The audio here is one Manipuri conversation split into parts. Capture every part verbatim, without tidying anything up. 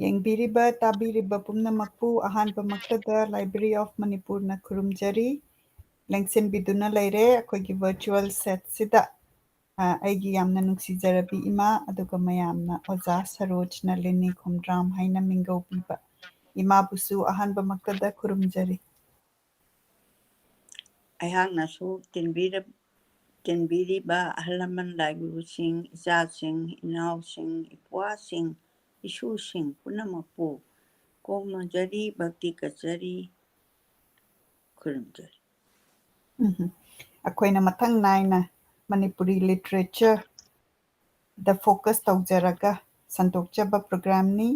ꯌꯦꯡꯕꯤꯔꯤꯕ, ꯇꯥꯕꯤꯔꯤꯕ ꯄꯨꯝꯅꯃꯛꯄꯨ ꯑꯍꯥꯟꯕꯃꯛꯇꯗ Library of Manipurꯅ ꯈꯨꯔꯨꯝꯖꯔꯤ꯫ ꯂꯦꯡꯁꯤꯟꯕꯤꯗꯨꯅ ꯂꯩꯔꯦ ꯑꯩꯈꯣꯏꯒꯤ virtual setꯁꯤꯗ꯫ ꯑ, ꯑꯩꯒꯤ ꯌꯥꯝꯅ ꯅꯨꯡꯁꯤꯖꯔꯕꯤ ꯏꯃꯥ, ꯑꯗꯨꯒ ꯃꯌꯥꯝꯅ ꯑꯣꯖꯥ ꯁꯔꯣꯖ ꯅꯂꯤꯅꯤ ꯈꯣꯝꯗ꯭ꯔꯥꯝ ꯍꯥꯏꯅ ꯃꯤꯡꯒꯧꯕꯤꯕ ꯏꯃꯥꯕꯨꯁꯨ ꯑꯍꯥꯟꯕꯃꯛꯇꯗ ꯈꯨꯔꯨꯝꯖꯔꯤ꯫ ꯑꯩꯍꯥꯛꯅꯁꯨ ꯇꯤꯟꯕꯤꯔ-, ꯇꯤꯟꯕꯤꯔꯤꯕ ꯑꯍꯜ ꯂꯃꯟ ꯂꯥꯏꯒꯨꯔꯨꯁꯤꯡ, ꯏꯆꯥꯁꯤꯡ, ꯏꯅꯥꯎꯁꯤꯡ, ꯏꯄ꯭ꯋꯥꯁꯤꯡ, ꯏꯁꯨꯁꯤꯡ ꯄꯨꯝꯅꯃꯛꯄꯨ ꯀꯣꯛ ꯅꯣꯟꯖꯔꯤ, ꯚꯛꯇꯤ ꯀꯠꯆꯔꯤ, ꯈꯨꯔꯨꯝꯖꯔꯤ꯫ ꯎꯝ꯫ ꯑꯩꯈꯣꯏꯅ ꯃꯊꯪ ꯅꯥꯏꯅ ꯃꯅꯤꯄꯨꯔꯤ literature ꯗ focus ꯇꯧꯖꯔꯒ ꯁꯟꯗꯣꯛꯆꯕ programꯅꯤ꯫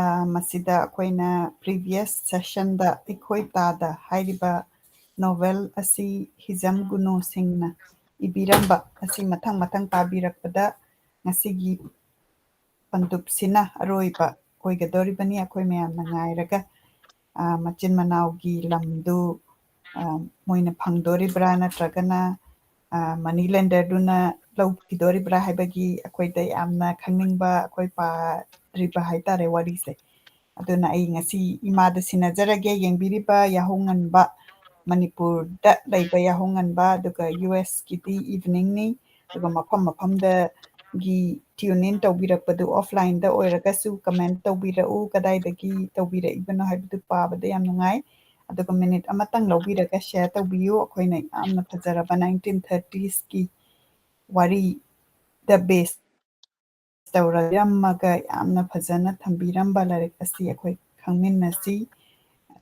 ꯑ, ꯃꯁꯤꯗ ꯑꯩꯈꯣꯏꯅ previous sessionꯗ ꯑꯩꯈꯣꯏ ꯇꯥꯗ ꯍꯥꯏꯔꯤꯕ novel ꯑꯁꯤ ꯍꯤꯖꯝ ꯒꯨꯅꯣ ꯁꯤꯡꯅ ꯏꯕꯤꯔꯝꯕ ꯑꯁꯤ ꯃꯊꯪ ꯃꯊꯪ ꯇꯥꯕꯤꯔꯛꯄꯗ ꯉꯁꯤꯒꯤ ꯄꯟꯗꯨꯞꯁꯤꯅ ꯑꯔꯣꯏꯕ ꯑꯣꯏꯒꯗꯧꯔꯤꯕꯅꯤ꯫ ꯑꯩꯈꯣꯏ ꯃꯌꯥꯝꯅ ꯉꯥꯏꯔꯒ, ꯑ, ꯃꯆꯤꯟ ꯃꯅꯥꯎꯒꯤ ꯂꯝꯗꯨ, ꯑ, ꯃꯣꯏꯅ ꯐꯪꯗꯣꯔꯤꯕ꯭ꯔꯥ ꯅꯠꯇ꯭ꯔꯒꯅ, ꯑ, money lenderꯗꯨꯅ ꯂꯧꯈꯤꯗꯣꯔꯤꯕ꯭ꯔꯥ ꯍꯥꯏꯕꯒꯤ ꯑꯩꯈꯣꯏꯗ ꯌꯥꯝꯅ ꯈꯪꯅꯤꯡꯕ, ꯑꯩꯈꯣꯏ ꯄꯥꯗ꯭ꯔꯤꯕ ꯍꯥꯏꯇꯥꯔꯦ ꯋꯥꯔꯤꯁꯦ꯫ ꯑꯗꯨꯅ ꯑꯩ ꯉꯁꯤ ꯏꯃꯥꯗ ꯁꯤꯟꯅꯖꯔꯒꯦ꯫ ꯌꯦꯡꯕꯤꯔꯤꯕ ꯌꯥꯍꯧ ꯉꯟꯕ, ꯃꯅꯤꯄꯨꯔꯗ ꯂꯩꯕ ꯌꯥꯍꯧ ꯉꯟꯕ, ꯑꯗꯨꯒ ꯌꯨ ꯑꯦꯁꯀꯤꯗꯤ eveningꯅꯤ꯫ ꯑꯗꯨꯒ ꯃꯐꯝ ꯃꯐꯝꯗꯒꯤ tune in ꯇꯧꯕꯤꯔꯛꯄꯗꯨ offlineꯗ ꯑꯣꯏꯔꯒꯁꯨ comment ꯇꯧꯕꯤꯔꯛꯎ, ꯀꯗꯥꯏꯗꯒꯤ ꯇꯧꯕꯤꯔꯛꯏꯕꯅꯣ ꯍꯥꯏꯕꯗꯨ ꯄꯥꯕꯗ ꯌꯥꯝ ꯅꯨꯡꯉꯥꯏ꯫ ꯑꯗꯨꯒ minute ꯑꯃꯇꯪ ꯂꯧꯕꯤꯔꯒ share ꯇꯧꯕꯤꯌꯨ꯫ ꯑꯩꯈꯣꯏꯅ ꯌꯥꯝꯅ ꯐꯖꯔꯕ nineteen thirtiesꯀꯤ ꯋꯥꯔꯤꯗ base ꯇꯧꯔꯝꯃꯒ ꯌꯥꯝꯅ ꯐꯖꯅ ꯊꯝꯕꯤꯔꯝꯕ ꯂꯥꯏꯔꯤꯛ ꯑꯁꯤ ꯑꯩꯈꯣꯏ ꯈꯪꯃꯤꯟꯅꯁꯤ,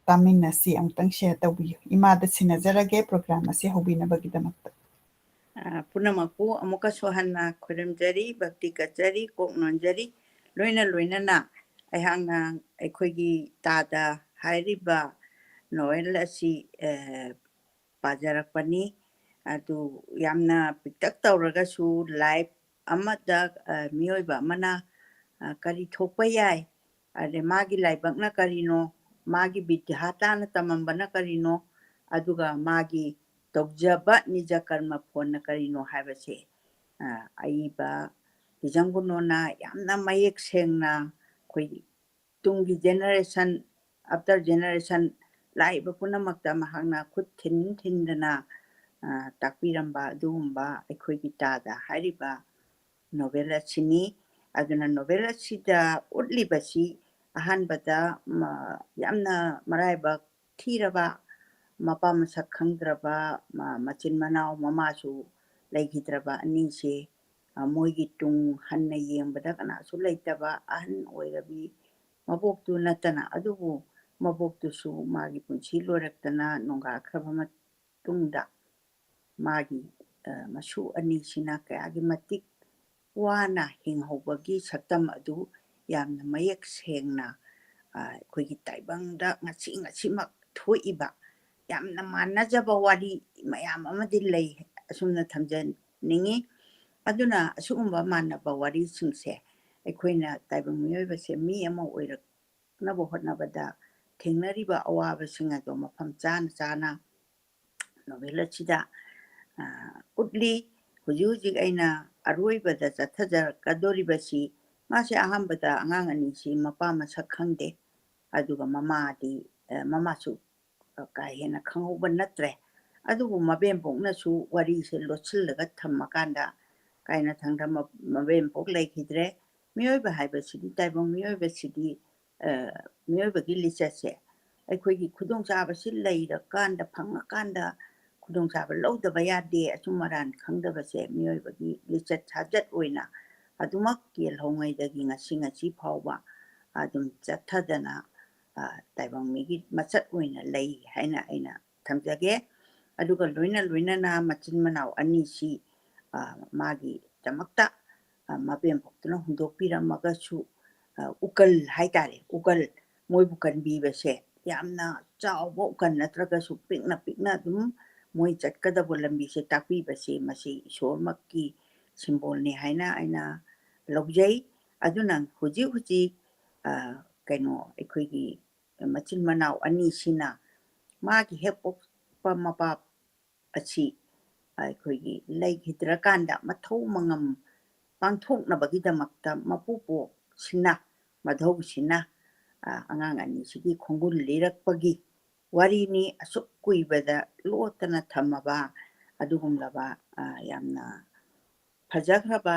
ꯇꯥꯃꯤꯟꯅꯁꯤ꯫ ꯑꯃꯨꯛꯇꯪ share ꯇꯧꯕꯤꯌꯨ꯫ ꯏꯃꯥꯗ ꯁꯤꯟꯅꯖꯔꯒꯦ program ꯑꯁꯤ ꯍꯧꯕꯤꯅꯕꯒꯤꯗꯃꯛꯇ꯫ ꯑ, ꯄꯨꯝꯅꯃꯛꯄꯨ ꯑꯃꯨꯛꯀꯁꯨ ꯍꯟꯅ ꯈꯣꯏꯔꯝꯖꯔꯤ, ꯚꯛꯇꯤ ꯀꯠꯆꯔꯤ, ꯀꯣꯛ ꯅꯣꯟꯖꯔꯤ꯫ ꯂꯣꯏꯅ ꯂꯣꯏꯅꯅ ꯑꯩꯍꯥꯛꯅ ꯑꯩꯈꯣꯏꯒꯤ ꯇꯥꯗ ꯍꯥꯏꯔꯤꯕ novel ꯑꯁꯤ, ꯑ, ꯄꯥꯖꯔꯛꯄꯅꯤ꯫ ꯑꯗꯨ ꯌꯥꯝꯅ ꯄꯤꯛꯇꯛ ꯇꯧꯔꯒꯁꯨ life ꯑꯃꯗ, ꯑ, ꯃꯤꯑꯣꯏꯕ ꯑꯃꯅ, ꯑ, ꯀꯔꯤ ꯊꯣꯛꯄ ꯌꯥꯏ, ꯑꯗꯩ ꯃꯥꯒꯤ ꯂꯥꯏꯕꯛꯅ ꯀꯔꯤꯅꯣ, ꯃꯥꯒꯤ ꯕꯤꯗ꯭ꯌꯥ ꯇꯥꯅ ꯇꯝꯃꯝꯕꯅ ꯀꯔꯤꯅꯣ, ꯑꯗꯨꯒ ꯃꯥꯒꯤ ꯇꯧꯖꯕ ꯅꯤꯖ ꯀꯔꯃ ꯐꯣꯟꯅ ꯀꯔꯤꯅꯣ ꯍꯥꯏꯕꯁꯦ, ꯑ, ꯑꯏꯕ ꯍꯤꯖꯝ ꯒꯨꯅꯣꯅ ꯌꯥꯝꯅ ꯃꯌꯦꯛ ꯁꯦꯡꯅ ꯑꯩꯈꯣꯏ ꯇꯨꯡꯒꯤ generation after generation ꯂꯥꯛꯏꯕ ꯄꯨꯝꯅꯃꯛꯇ ꯃꯍꯥꯛꯅ ꯈꯨꯠ ꯊꯤꯟ ꯊꯤꯟꯗꯅ, ꯑ, ꯇꯥꯛꯄꯤꯔꯝꯕ ꯑꯗꯨꯒꯨꯝꯕ ꯑꯩꯈꯣꯏꯒꯤ ꯇꯥꯗ ꯍꯥꯏꯔꯤꯕ novel ꯑꯁꯤꯅꯤ꯫ ꯑꯗꯨꯅ novel ꯑꯁꯤꯗ ꯎꯠꯂꯤꯕꯁꯤ ꯑꯍꯥꯟꯕꯗ, ꯃ-, ꯌꯥꯝꯅ ꯃꯔꯥꯏꯕꯛ ꯊꯤꯔꯕ, ꯃꯄꯥ ꯃꯁꯛ ꯈꯪꯗ꯭ꯔꯕ, ꯃ-, ꯃꯆꯤꯟ ꯃꯅꯥꯎ ꯃꯃꯥꯁꯨ ꯂꯩꯈꯤꯗ꯭ꯔꯕ ꯑꯅꯤꯁꯦ, ꯑ, ꯃꯣꯏꯒꯤ ꯇꯨꯡ ꯍꯟꯅ ꯌꯦꯡꯕꯗ ꯀꯅꯥꯁꯨ ꯂꯩꯇꯕ ꯑꯍꯟ ꯑꯣꯏꯔꯕꯤ ꯃꯕꯣꯛꯇꯨ ꯅꯠꯇꯅ, ꯑꯗꯨꯕꯨ ꯃꯕꯣꯛꯇꯨꯁꯨ ꯃꯥꯒꯤ ꯄꯨꯟꯁꯤ ꯂꯣꯏꯔꯛꯇꯅ ꯅꯣꯡꯒꯥꯈ꯭ꯔꯕ ꯃꯇꯨꯡꯗ ꯃꯥꯒꯤ, ꯑ, ꯃꯁꯨ ꯑꯅꯤꯁꯤꯅ ꯀꯌꯥꯒꯤ ꯃꯇꯤꯛ ꯋꯥꯅ ꯍꯤꯡꯍꯧꯕꯒꯤ ꯁꯛꯇꯝ ꯑꯗꯨ ꯌꯥꯝꯅ ꯃꯌꯦꯛ ꯁꯦꯡꯅ, ꯑ, ꯑꯩꯈꯣꯏꯒꯤ ꯇꯥꯏꯕꯪꯗ ꯉꯁꯤ ꯉꯁꯤꯃꯛ ꯊꯣꯛꯏꯕ ꯌꯥꯝꯅ ꯃꯥꯟꯅꯖꯕ ꯋꯥꯔꯤ ꯃꯌꯥꯝ ꯑꯃꯗꯤ ꯂꯩ, ꯑꯁꯨꯝꯅ ꯊꯝꯖꯅꯤꯡꯉꯤ꯫ ꯑꯗꯨꯅ ꯑꯁꯤꯒꯨꯝꯕ ꯃꯥꯟꯅꯕ ꯋꯥꯔꯤꯁꯤꯡꯁꯦ ꯑꯩꯈꯣꯏꯅ ꯇꯥꯏꯕꯪ ꯃꯤꯑꯣꯏꯕꯁꯦ ꯃꯤ ꯑꯃ ꯑꯣꯏꯔꯛꯅꯕ ꯍꯣꯠꯅꯕꯗ ꯊꯦꯡꯅꯔꯤꯕ ꯑꯋꯥꯕꯁꯤꯡ ꯑꯗꯣ ꯃꯐꯝ ꯆꯥꯅ ꯆꯥꯅ novel ꯑꯁꯤꯗ, ꯑ, ꯎꯠꯂꯤ꯫ ꯍꯧꯖꯤꯛ ꯍꯧꯖꯤꯛ ꯑꯩꯅ ꯑꯔꯣꯏꯕꯗ ꯆꯠꯊꯖꯔꯛꯀꯗꯧꯔꯤꯕꯁꯤ, ꯃꯥꯁꯦ ꯑꯍꯥꯟꯕꯗ ꯑꯉꯥꯡ ꯑꯅꯤꯁꯤ ꯃꯄꯥ ꯃꯁꯛ ꯈꯪꯗꯦ, ꯑꯗꯨꯒ ꯃꯃꯥꯗꯤ, ꯑ, ꯃꯃꯥꯁꯨ ꯀꯥ ꯍꯦꯟꯅ ꯈꯪꯍꯧꯕ ꯅꯠꯇ꯭ꯔꯦ꯫ ꯑꯗꯨꯕꯨ ꯃꯕꯦꯝꯕꯣꯛꯅꯁꯨ ꯋꯥꯔꯤꯁꯦ ꯂꯣꯠꯁꯤꯜꯂꯒ ꯊꯝꯃꯀꯥꯟꯗ ꯀꯥꯏꯅꯊꯪꯗ ꯃ-, ꯃꯕꯦꯝꯕꯣꯛ ꯂꯩꯈꯤꯗ꯭ꯔꯦ꯫ ꯃꯤꯑꯣꯏꯕ ꯍꯥꯏꯕꯁꯤꯗꯤ, ꯇꯥꯏꯕꯪ ꯃꯤꯑꯣꯏꯕꯁꯤꯗꯤ, ꯑ, ꯃꯤꯑꯣꯏꯕꯒꯤ ꯂꯤꯆꯠꯁꯦ ꯑꯩꯈꯣꯏꯒꯤ ꯈꯨꯗꯣꯡꯆꯥꯕꯁꯤ ꯂꯩꯔꯀꯥꯟꯗ, ꯐꯪꯉꯀꯥꯟꯗ ꯈꯨꯗꯣꯡꯆꯥꯕ ꯂꯧꯗꯕ ꯌꯥꯗꯦ꯫ ꯑꯆꯨꯝ ꯑꯔꯥꯟ ꯈꯪꯗꯕꯁꯦ ꯃꯤꯑꯣꯏꯕꯒꯤ ꯂꯤꯆꯠ ꯁꯥꯖꯠ ꯑꯣꯏꯅ ꯑꯗꯨꯃꯛ ꯌꯦꯜꯍꯧꯉꯩꯗꯒꯤ ꯉꯁꯤ, ꯉꯁꯤ ꯐꯥꯎꯕ ꯑꯗꯨꯝ ꯆꯠꯊꯗꯅ, ꯑ, ꯇꯥꯏꯕꯪ ꯃꯤꯒꯤ ꯃꯆꯠ ꯑꯣꯏꯅ ꯂꯩ ꯍꯥꯏꯅ ꯑꯩꯅ ꯊꯝꯖꯒꯦ꯫ ꯑꯗꯨꯒ ꯂꯣꯏꯅ ꯂꯣꯏꯅꯅ ꯃꯆꯤꯟ ꯃꯅꯥꯎ ꯑꯅꯤꯁꯤ, ꯑ, ꯃꯥꯒꯤꯗꯃꯛꯇ, ꯑ, ꯃꯕꯦꯝꯕꯣꯛꯇꯨꯅ ꯍꯨꯟꯗꯣꯛꯄꯤꯔꯝꯃꯒꯁꯨ, ꯑ, ꯎꯀꯜ ꯍꯥꯏꯇꯥꯔꯦ, ꯎꯀꯜ, ꯃꯣꯏꯕꯨ ꯀꯟꯕꯤꯕꯁꯦ, ꯌꯥꯝꯅ ꯆꯥꯎꯕ ꯎꯀꯜ ꯅꯠꯇ꯭ꯔꯒꯁꯨ ꯄꯤꯛꯅ ꯄꯤꯛꯅ ꯑꯗꯨꯝ ꯃꯣꯏ ꯆꯠꯀꯗꯕ ꯂꯝꯕꯤꯁꯦ ꯇꯥꯛꯄꯤꯕꯁꯦ, ꯃꯁꯤ ꯏꯁꯣꯔꯃꯛꯀꯤ symbol ꯅꯤ ꯍꯥꯏꯅ ꯑꯩꯅ ꯂꯧꯖꯩ꯫ ꯑꯗꯨꯅ ꯍꯧꯖꯤꯛ ꯍꯧꯖꯤꯛ, ꯑ, ꯀꯩꯅꯣ, ꯑꯩꯈꯣꯏꯒꯤ ꯃꯆꯤꯟ ꯃꯅꯥꯎ ꯑꯅꯤꯁꯤꯅ ꯃꯥꯒꯤ ꯍꯦꯛ ꯄꯣꯛꯄ ꯃꯄꯥ ꯑꯁꯤ ꯑꯩꯈꯣꯏꯒꯤ ꯂꯩꯈꯤꯗ꯭ꯔꯀꯥꯟꯗ ꯃꯊꯧ ꯃꯉꯝ ꯄꯥꯡꯊꯣꯛꯅꯕꯒꯤꯗꯃꯛꯇ ꯃꯄꯨꯕꯣꯛꯁꯤꯅ, ꯃꯙꯧꯁꯤꯅ, ꯑꯉꯥꯡ ꯑꯅꯤꯁꯤꯒꯤ ꯈꯣꯡꯒꯨꯜ ꯂꯤꯔꯛꯄꯒꯤ ꯋꯥꯔꯤꯅꯤ꯫ ꯑꯁꯨꯛ ꯀꯨꯏꯕꯗ ꯂꯣꯠꯇꯅ ꯊꯝꯃꯕ ꯑꯗꯨꯒꯨꯝꯂꯕ ꯌꯥꯝꯅ ꯐꯖꯈ꯭ꯔꯕ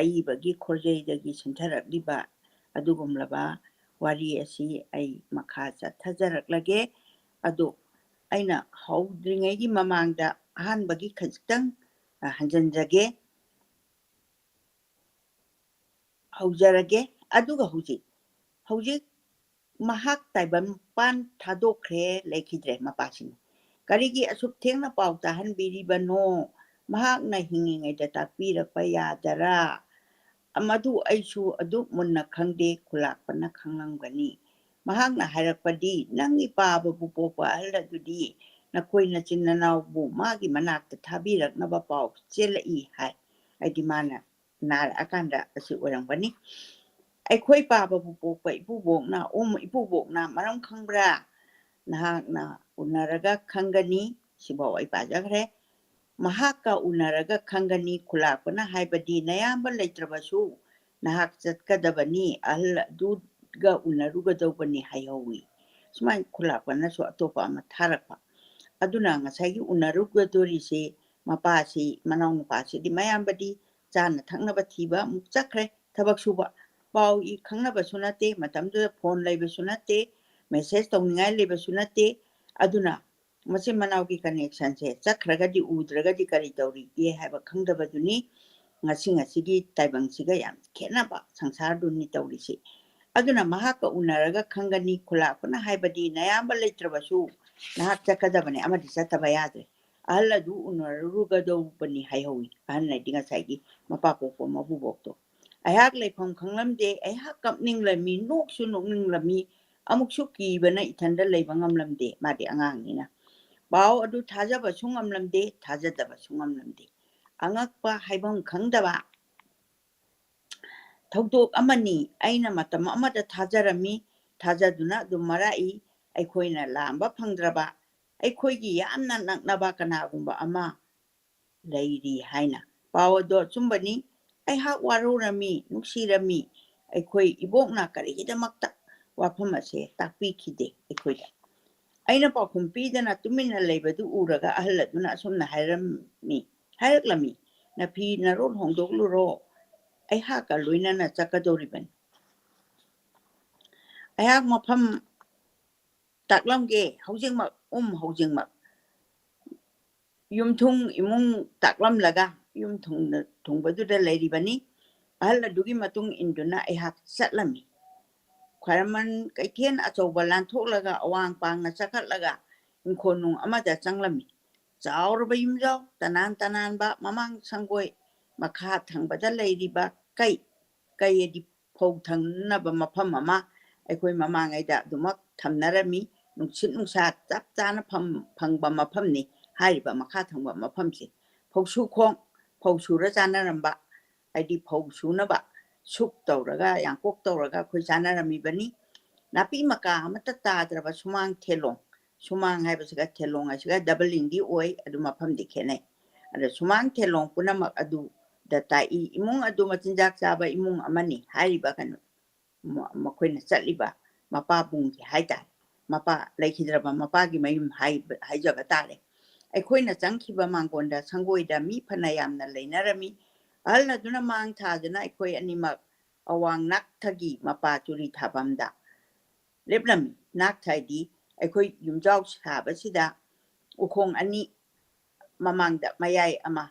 ꯑꯏꯕꯒꯤ ꯈꯣꯔꯖꯩꯗꯒꯤ ꯁꯤꯟꯊꯔꯛꯂꯤꯕ ꯑꯗꯨꯒꯨꯝꯂꯕ ꯋꯥꯔꯤ ꯑꯁꯤ ꯑꯩ ꯃꯈꯥ ꯆꯠꯊꯖꯔꯛꯂꯒꯦ꯫ ꯑꯗꯨ ꯑꯩꯅ ꯍꯧꯗ꯭ꯔꯤꯉꯩꯒꯤ ꯃꯃꯥꯡꯗ ꯑꯍꯥꯟꯕꯒꯤ ꯈꯖꯤꯛꯇꯪ ꯍꯟꯖꯤꯟꯖꯒꯦ꯫ ꯍꯧꯖꯔꯒꯦ꯫ ꯑꯗꯨꯒ ꯍꯧꯖꯤꯛ ꯍꯧꯖꯤꯛ ꯃꯍꯥꯛ ꯇꯥꯏꯕꯪꯄꯥꯟ ꯊꯥꯗꯣꯛꯈ꯭ꯔꯦ, ꯂꯩꯈꯤꯗ꯭ꯔꯦ꯫ ꯃꯄꯥꯁꯤꯅ ꯀꯔꯤꯒꯤ ꯑꯁꯨꯛ ꯊꯦꯡꯅ ꯄꯥꯎ ꯇꯥꯍꯟꯕꯤꯔꯤꯕꯅꯣ? ꯃꯍꯥꯛꯅ ꯍꯤꯡꯉꯤꯉꯩꯗ ꯇꯥꯛꯄꯤꯔꯛꯄ ꯌꯥꯗꯔꯥ? ꯃꯗꯨ ꯑꯩꯁꯨ ꯑꯗꯨꯛ ꯃꯨꯟꯅ ꯈꯪꯗꯦ, ꯈꯨꯂꯥꯛꯄꯅ ꯈꯪꯂꯝꯒꯅꯤ꯫ ꯃꯍꯥꯛꯅ ꯍꯥꯏꯔꯛꯄꯗꯤ, "ꯅꯪꯒꯤ ꯄꯥꯕꯕꯨ ꯄꯣꯛꯄ ꯑꯍꯜ ꯑꯗꯨꯗꯤ ꯅꯈꯣꯏ ꯅꯆꯤꯟ ꯅꯅꯥꯎꯕꯨ ꯃꯥꯒꯤ ꯃꯅꯥꯛꯇ ꯊꯥꯕꯤꯔꯛꯅꯕ ꯄꯥꯎ ꯆꯦꯜꯂꯛꯏ" ꯍꯥꯏ꯫ ꯍꯥꯏꯗꯤ ꯃꯥꯅ ꯅꯥꯔꯛꯑꯀꯥꯟꯗ ꯑꯁꯤ ꯑꯣꯏꯔꯝꯒꯅꯤ꯫ "ꯑꯩꯈꯣꯏ ꯄꯥꯕꯕꯨ ꯄꯣꯛꯄ ꯏꯄꯨꯕꯣꯛꯅ, ꯎꯝ, ꯏꯄꯨꯕꯣꯛꯅ ꯃꯔꯝ ꯈꯪꯕ꯭ꯔꯥ? ꯅꯍꯥꯛꯅ ꯎꯅꯔꯒ ꯈꯪꯒꯅꯤ"꯫ ꯁꯤꯐꯥꯎ ꯑꯩ ꯄꯥꯖꯈ꯭ꯔꯦ꯫ "ꯃꯍꯥꯛꯀ ꯎꯅꯔꯒ ꯈꯪꯒꯅꯤ, ꯈꯨꯂꯥꯛꯄꯅ ꯍꯥꯏꯕꯗꯤ ꯅꯌꯥꯝꯕ ꯂꯩꯇ꯭ꯔꯕꯁꯨ ꯅꯍꯥꯛ ꯆꯠꯀꯗꯕꯅꯤ, ꯑꯍꯜ ꯑꯗꯨꯒ ꯎꯅꯔꯨꯒꯗꯧꯕꯅꯤ" ꯍꯥꯏꯍꯧꯋꯤ꯫ ꯁꯨꯃꯥꯏꯅ ꯈꯨꯂꯥꯛꯄꯅꯁꯨ ꯑꯇꯣꯞꯄ ꯑꯃ ꯊꯥꯔꯛꯄ꯫ ꯑꯗꯨꯅ ꯉꯁꯥꯏꯒꯤ ꯎꯅꯔꯨꯒꯗꯣꯔꯤꯁꯤ ꯃꯄꯥꯁꯤ, ꯃꯅꯥꯎ ꯅꯨꯄꯥꯁꯤꯗꯤ ꯃꯌꯥꯝꯕꯗꯤ ꯆꯥꯅ ꯊꯛꯅꯕ ꯊꯤꯕ ꯑꯃꯨꯛ ꯆꯠꯈ꯭ꯔꯦ, ꯊꯕꯛ ꯁꯨꯕ꯫ ꯄꯥꯎ ꯏ ꯈꯪꯅꯕꯁꯨ ꯅꯠꯇꯦ, ꯃꯇꯝꯗꯨꯗ ꯐꯣꯟ ꯂꯩꯕꯁꯨ ꯅꯠꯇꯦ, ꯃꯦꯁꯦꯖ ꯇꯧꯅꯤꯡꯉꯥꯏ ꯂꯩꯕꯁꯨ ꯅꯠꯇꯦ꯫ ꯑꯗꯨꯅ ꯃꯆꯤꯟ ꯃꯅꯥꯎꯒꯤ ꯀꯅꯦꯛꯁꯟꯁꯦ ꯆꯠꯈ꯭ꯔꯒꯗꯤ ꯎꯗ꯭ꯔꯒꯗꯤ ꯀꯔꯤ ꯇꯧꯔꯤꯒꯦ ꯍꯥꯏꯕ ꯈꯪꯗꯕꯗꯨꯅꯤ ꯉꯁꯤ ꯉꯁꯤꯒꯤ ꯇꯥꯏꯕꯪꯁꯤꯒ ꯌꯥꯝ ꯈꯦꯠꯅꯕ ꯁꯪꯁꯥꯔꯗꯨꯅꯤ ꯇꯧꯔꯤꯁꯤ꯫ ꯑꯗꯨꯅ ꯃꯍꯥꯛꯀ ꯎꯅꯔꯒ ꯈꯪꯒꯅꯤ, ꯈꯨꯂꯥꯛꯄꯅ ꯍꯥꯏꯕꯗꯤ ꯅꯌꯥꯝꯕ ꯂꯩꯇ꯭ꯔꯕꯁꯨ ꯅꯍꯥꯛ ꯆꯠꯀꯗꯕꯅꯤ, ꯑꯃꯗꯤ ꯆꯠꯇꯕ ꯌꯥꯗ꯭ꯔꯦ꯫ "ꯑꯍꯜ ꯑꯗꯨ ꯎꯅꯔꯨꯒꯗꯧꯕꯅꯤ" ꯍꯥꯏꯍꯧꯋꯤ꯫ ꯑꯍꯟ ꯍꯥꯏꯗꯤ ꯉꯁꯥꯏꯒꯤ ꯃꯄꯥ ꯄꯣꯛꯄ ꯃꯄꯨꯕꯣꯛꯇꯣ꯫ "ꯑꯩꯍꯥꯛ ꯂꯩꯐꯝ ꯈꯪꯂꯝꯗꯦ, ꯑꯩꯍꯥꯛ ꯀꯞꯅꯤꯡꯂꯝꯃꯤ, ꯅꯣꯛꯁꯨ ꯅꯣꯛꯅꯤꯡꯂꯝꯃꯤ, ꯑꯃꯨꯛꯁꯨ ꯀꯤꯕꯅ ꯏꯊꯟꯗ ꯂꯩꯕ ꯉꯝꯂꯝꯗꯦ"꯫ ꯃꯥꯗꯤ ꯑꯉꯥꯡꯅꯤꯅ꯫ "ꯄꯥꯎ ꯑꯗꯨ ꯊꯥꯖꯕꯁꯨ ꯉꯝꯂꯝꯗꯦ, ꯊꯥꯖꯗꯕꯁꯨ ꯉꯝꯂꯝꯗꯦ꯫ ꯑꯉꯛꯄ ꯍꯥꯏꯐꯝ ꯈꯪꯗꯕ ꯊꯧꯗꯣꯛ ꯑꯃꯅꯤ꯫ ꯑꯩꯅ ꯃꯇꯝ ꯑꯃꯗ ꯊꯥꯖꯔꯝꯃꯤ, ꯊꯥꯖꯗꯨꯅ ꯑꯗꯨꯝ ꯃꯔꯥꯛꯏ꯫ ꯑꯩꯈꯣꯏꯅ ꯂꯥꯝꯕ ꯐꯪꯗ꯭ꯔꯕ, ꯑꯩꯈꯣꯏꯒꯤ ꯌꯥꯝꯅ ꯅꯛꯅꯕ ꯀꯅꯥꯒꯨꯝꯕ ꯑꯃ ꯂꯩꯔꯤ ꯍꯥꯏꯅ꯫ ꯄꯥꯎ ꯑꯗꯨ ꯑꯆꯨꯝꯕꯅꯤ꯫ ꯑꯩꯍꯥꯛ ꯋꯥꯔꯧꯔꯝꯃꯤ, ꯅꯨꯡꯁꯤꯔꯝꯃꯤ꯫ ꯑꯩꯈꯣꯏ ꯏꯕꯣꯛꯅ ꯀꯔꯤꯒꯤꯗꯃꯛꯇ ꯋꯥꯐꯝ ꯑꯁꯦ ꯇꯥꯛꯄꯤꯈꯤꯗꯦ ꯑꯩꯈꯣꯏꯗ꯫ ꯑꯩꯅ ꯄꯥꯎꯈꯨꯝ ꯄꯤꯗꯅ ꯇꯨꯃꯤꯟꯅ ꯂꯩꯕꯗꯨ ꯎꯔꯒ ꯑꯍꯜ ꯑꯗꯨꯅ ꯑꯁꯨꯝꯅ ꯍꯥꯏꯔꯝꯃꯤ, ꯍꯥꯏꯔꯛꯂꯝꯃꯤ, "ꯅꯐꯤ ꯅꯔꯣꯜ ꯍꯣꯡꯗꯣꯛꯂꯨꯔꯣ, ꯑꯩꯍꯥꯛꯀ ꯂꯣꯏꯅꯅ ꯆꯠꯀꯗꯧꯔꯤꯕꯅꯤ꯫ ꯑꯩꯍꯥꯛ ꯃꯐꯝ ꯇꯥꯛꯂꯝꯒꯦ, ꯍꯧꯖꯤꯛꯃꯛ, ꯎꯝ, ꯍꯧꯖꯤꯛꯃꯛ"꯫ ꯌꯨꯝꯊꯨꯡ ꯏꯃꯨꯡ ꯇꯥꯛꯂꯝꯂꯒ ꯌꯨꯝ ꯊꯨꯡꯅ-, ꯊꯨꯡꯕꯗꯨꯗ ꯂꯩꯔꯤꯕꯅꯤ꯫ ꯑꯍꯜ ꯑꯗꯨꯒꯤ ꯃꯇꯨꯡ ꯏꯟꯗꯨꯅ ꯑꯩꯍꯥꯛ ꯆꯠꯂꯝꯃꯤ꯫ ꯈ꯭ꯋꯥꯏꯔꯝꯕꯟ ꯀꯩꯊꯦꯜ ꯑꯆꯧꯕ ꯂꯥꯟꯊꯣꯛꯂꯒ ꯑꯋꯥꯡ ꯄꯥꯡꯅ ꯆꯈꯠꯂꯒ ꯏꯪꯈꯣꯜ ꯅꯨꯡ ꯑꯃꯗ ꯆꯪꯂꯝꯃꯤ꯫ ꯆꯥꯎꯔꯕ ꯌꯨꯝꯖꯥꯎ, ꯇꯅꯥꯟ ꯇꯅꯥꯟꯕ, ꯃꯃꯥꯡ ꯁꯪꯒꯣꯏ, ꯃꯈꯥ ꯊꯪꯕꯗ ꯂꯩꯔꯤꯕ ꯀꯩ, ꯀꯩ ꯑꯗꯤ ꯐꯧ ꯊꯝꯅꯕ ꯃꯐꯝ ꯑꯃ ꯑꯩꯈꯣꯏ ꯃꯃꯥꯡꯉꯩꯗ ꯑꯗꯨꯃꯛ ꯊꯝꯅꯔꯝꯃꯤ꯫ ꯅꯨꯡꯁꯤꯠ ꯅꯨꯡꯁꯥ ꯆꯞ ꯆꯥꯅ ꯐꯝ-, ꯐꯪꯕ ꯃꯐꯝꯅꯤ ꯍꯥꯏꯔꯤꯕ ꯃꯈꯥ ꯊꯪꯕ ꯃꯐꯝꯁꯦ꯫ ꯐꯧꯁꯨ ꯈꯣꯡ, ꯐꯧ ꯁꯨꯔ ꯆꯥꯅꯔꯝꯕ, ꯍꯥꯏꯗꯤ ꯐꯧ ꯁꯨꯅꯕ ꯁꯨꯛ ꯇꯧꯔꯒ, ꯌꯥꯡꯀꯣꯛ ꯇꯧꯔꯒ ꯑꯩꯈꯣꯏ ꯆꯥꯅꯔꯝꯃꯤꯕꯅꯤ꯫ ꯅꯥꯄꯤ ꯃꯀꯥ ꯑꯃꯠꯇ ꯇꯥꯗ꯭ꯔꯕ ꯁꯨꯃꯥꯡ ꯊꯦꯂꯣꯡ, ꯁꯨꯃꯥꯡ ꯍꯥꯏꯕꯁꯤꯒ ꯊꯦꯂꯣꯡ ꯍꯥꯏꯁꯤꯒ ꯗꯕꯜ ꯂꯤꯡꯗꯤ ꯑꯣꯏ, ꯑꯗꯨ ꯃꯐꯝꯗꯤ ꯈꯦꯠꯅꯩ꯫ ꯑꯗ ꯁꯨꯃꯥꯡ ꯊꯦꯂꯣꯡ ꯄꯨꯝꯅꯃꯛ ꯑꯗꯨꯗ ꯇꯥꯛꯏ꯫ ꯏꯃꯨꯡ ꯑꯗꯨ ꯃꯆꯤꯟꯖꯥꯛ ꯆꯥꯕ ꯏꯃꯨꯡ ꯑꯃꯅꯤ ꯍꯥꯏꯔꯤꯕ ꯀꯩꯅꯣ, ꯃ-, ꯃꯈꯣꯏꯅ ꯆꯠꯂꯤꯕ ꯃꯄꯥꯕꯨꯡꯒꯤ ꯍꯥꯏꯇꯥꯔꯦ, ꯃꯄꯥ ꯂꯩꯈꯤꯗ꯭ꯔꯕ ꯃꯄꯥꯒꯤ ꯃꯌꯨꯝ ꯍꯥꯏꯕ, ꯍꯥꯏꯖꯕ ꯇꯥꯔꯦ꯫ ꯑꯩꯈꯣꯏꯅ ꯆꯪꯈꯤꯕ ꯃꯥꯡꯒꯣꯟꯗ ꯁꯪꯒꯣꯏꯗ ꯃꯤ ꯐꯅ ꯌꯥꯝꯅ ꯂꯩꯅꯔꯝꯃꯤ꯫ ꯑꯍꯜ ꯑꯗꯨꯅ ꯃꯥꯡ ꯊꯥꯗꯨꯅ ꯑꯩꯈꯣꯏ ꯑꯅꯤꯃꯛ ꯑꯋꯥꯡ ꯅꯥꯛꯊꯒꯤ ꯃꯄꯥ ꯆꯨꯔꯤ ꯊꯥꯐꯝꯗ ꯂꯦꯞꯂꯝꯃꯤ꯫ ꯅꯥꯛꯊ ꯍꯥꯏꯗꯤ ꯑꯩꯈꯣꯏ ꯌꯨꯝꯖꯥꯎ ꯁꯥꯕꯁꯤꯗ ꯎꯈꯣꯡ ꯑꯅꯤ, ꯃꯃꯥꯡꯗ ꯃꯌꯥꯏ ꯑꯃ,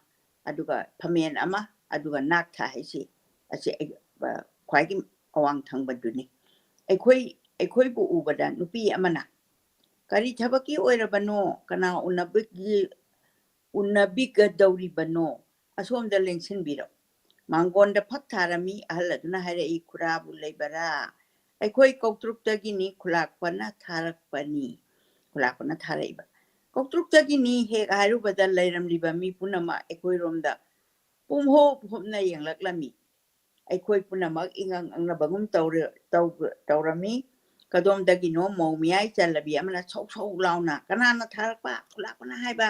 ꯑꯗꯨꯒ ꯐꯝꯃꯦꯟ ꯑꯃ, ꯑꯗꯨꯒ ꯅꯥꯛꯊ ꯍꯥꯏꯁꯤ ꯑꯁꯤ ꯑꯩ, ꯑ, ꯈ꯭ꯋꯥꯏꯒꯤ ꯑꯋꯥꯡ ꯊꯪꯕꯗꯨꯅꯤ꯫ ꯑꯩꯈꯣꯏ, ꯑꯩꯈꯣꯏꯕꯨ ꯎꯕꯗ ꯅꯨꯄꯤ ꯑꯃꯅ, "ꯀꯔꯤ ꯊꯕꯛꯀꯤ ꯑꯣꯏꯔꯕꯅꯣ? ꯀꯅꯥ ꯎꯅꯕꯒꯤ, ꯎꯅꯕꯤꯒꯗꯧꯔꯤꯕꯅꯣ? ꯑꯁꯣꯝꯗ ꯂꯦꯡꯁꯤꯟꯕꯤꯔꯛꯎ"꯫ ꯃꯥꯡꯒꯣꯟꯗ ꯐꯛ ꯊꯥꯔꯝꯃꯤ꯫ ꯑꯍꯜ ꯑꯗꯨꯅ ꯍꯥꯏꯔꯛꯏ, "ꯈꯨꯔꯥꯕꯨ ꯂꯩꯕꯔꯥ?" "ꯑꯩꯈꯣꯏ ꯀꯧꯇ꯭ꯔꯨꯛꯇꯒꯤꯅꯤ, ꯈꯨꯂꯥꯛꯄꯅ ꯊꯥꯔꯛꯄꯅꯤ"꯫ ꯈꯨꯂꯥꯛꯄꯅ ꯊꯥꯔꯛꯏꯕ꯫ ꯀꯧꯇ꯭ꯔꯨꯛꯇꯒꯤꯅꯤ ꯍꯦꯛ ꯍꯥꯏꯔꯨꯕꯗ ꯂꯩꯔꯝꯂꯤꯕ ꯃꯤ ꯄꯨꯝꯅꯃꯛ ꯑꯩꯈꯣꯏꯔꯣꯝꯗ ꯄꯨꯝꯍꯣꯞ ꯍꯣꯞꯅ ꯌꯦꯡꯂꯛꯂꯝꯃꯤ꯫ ꯑꯩꯈꯣꯏ ꯄꯨꯝꯅꯃꯛ ꯏꯉꯛ ꯉꯛꯅꯕꯒꯨꯝ ꯇꯧꯔ-, ꯇꯧ-, ꯇꯧꯔꯝꯃꯤ꯫ ꯀꯗꯣꯝꯗꯒꯤꯅꯣ ꯃꯧ ꯃꯌꯥꯏ ꯆꯜꯂꯕꯤ ꯑꯃꯅ ꯁꯧ ꯁꯧ ꯂꯥꯎꯅ, "ꯀꯅꯥꯅ ꯊꯥꯔꯛꯄ? ꯈꯨꯂꯥꯛꯄꯅ ꯍꯥꯏꯕ꯫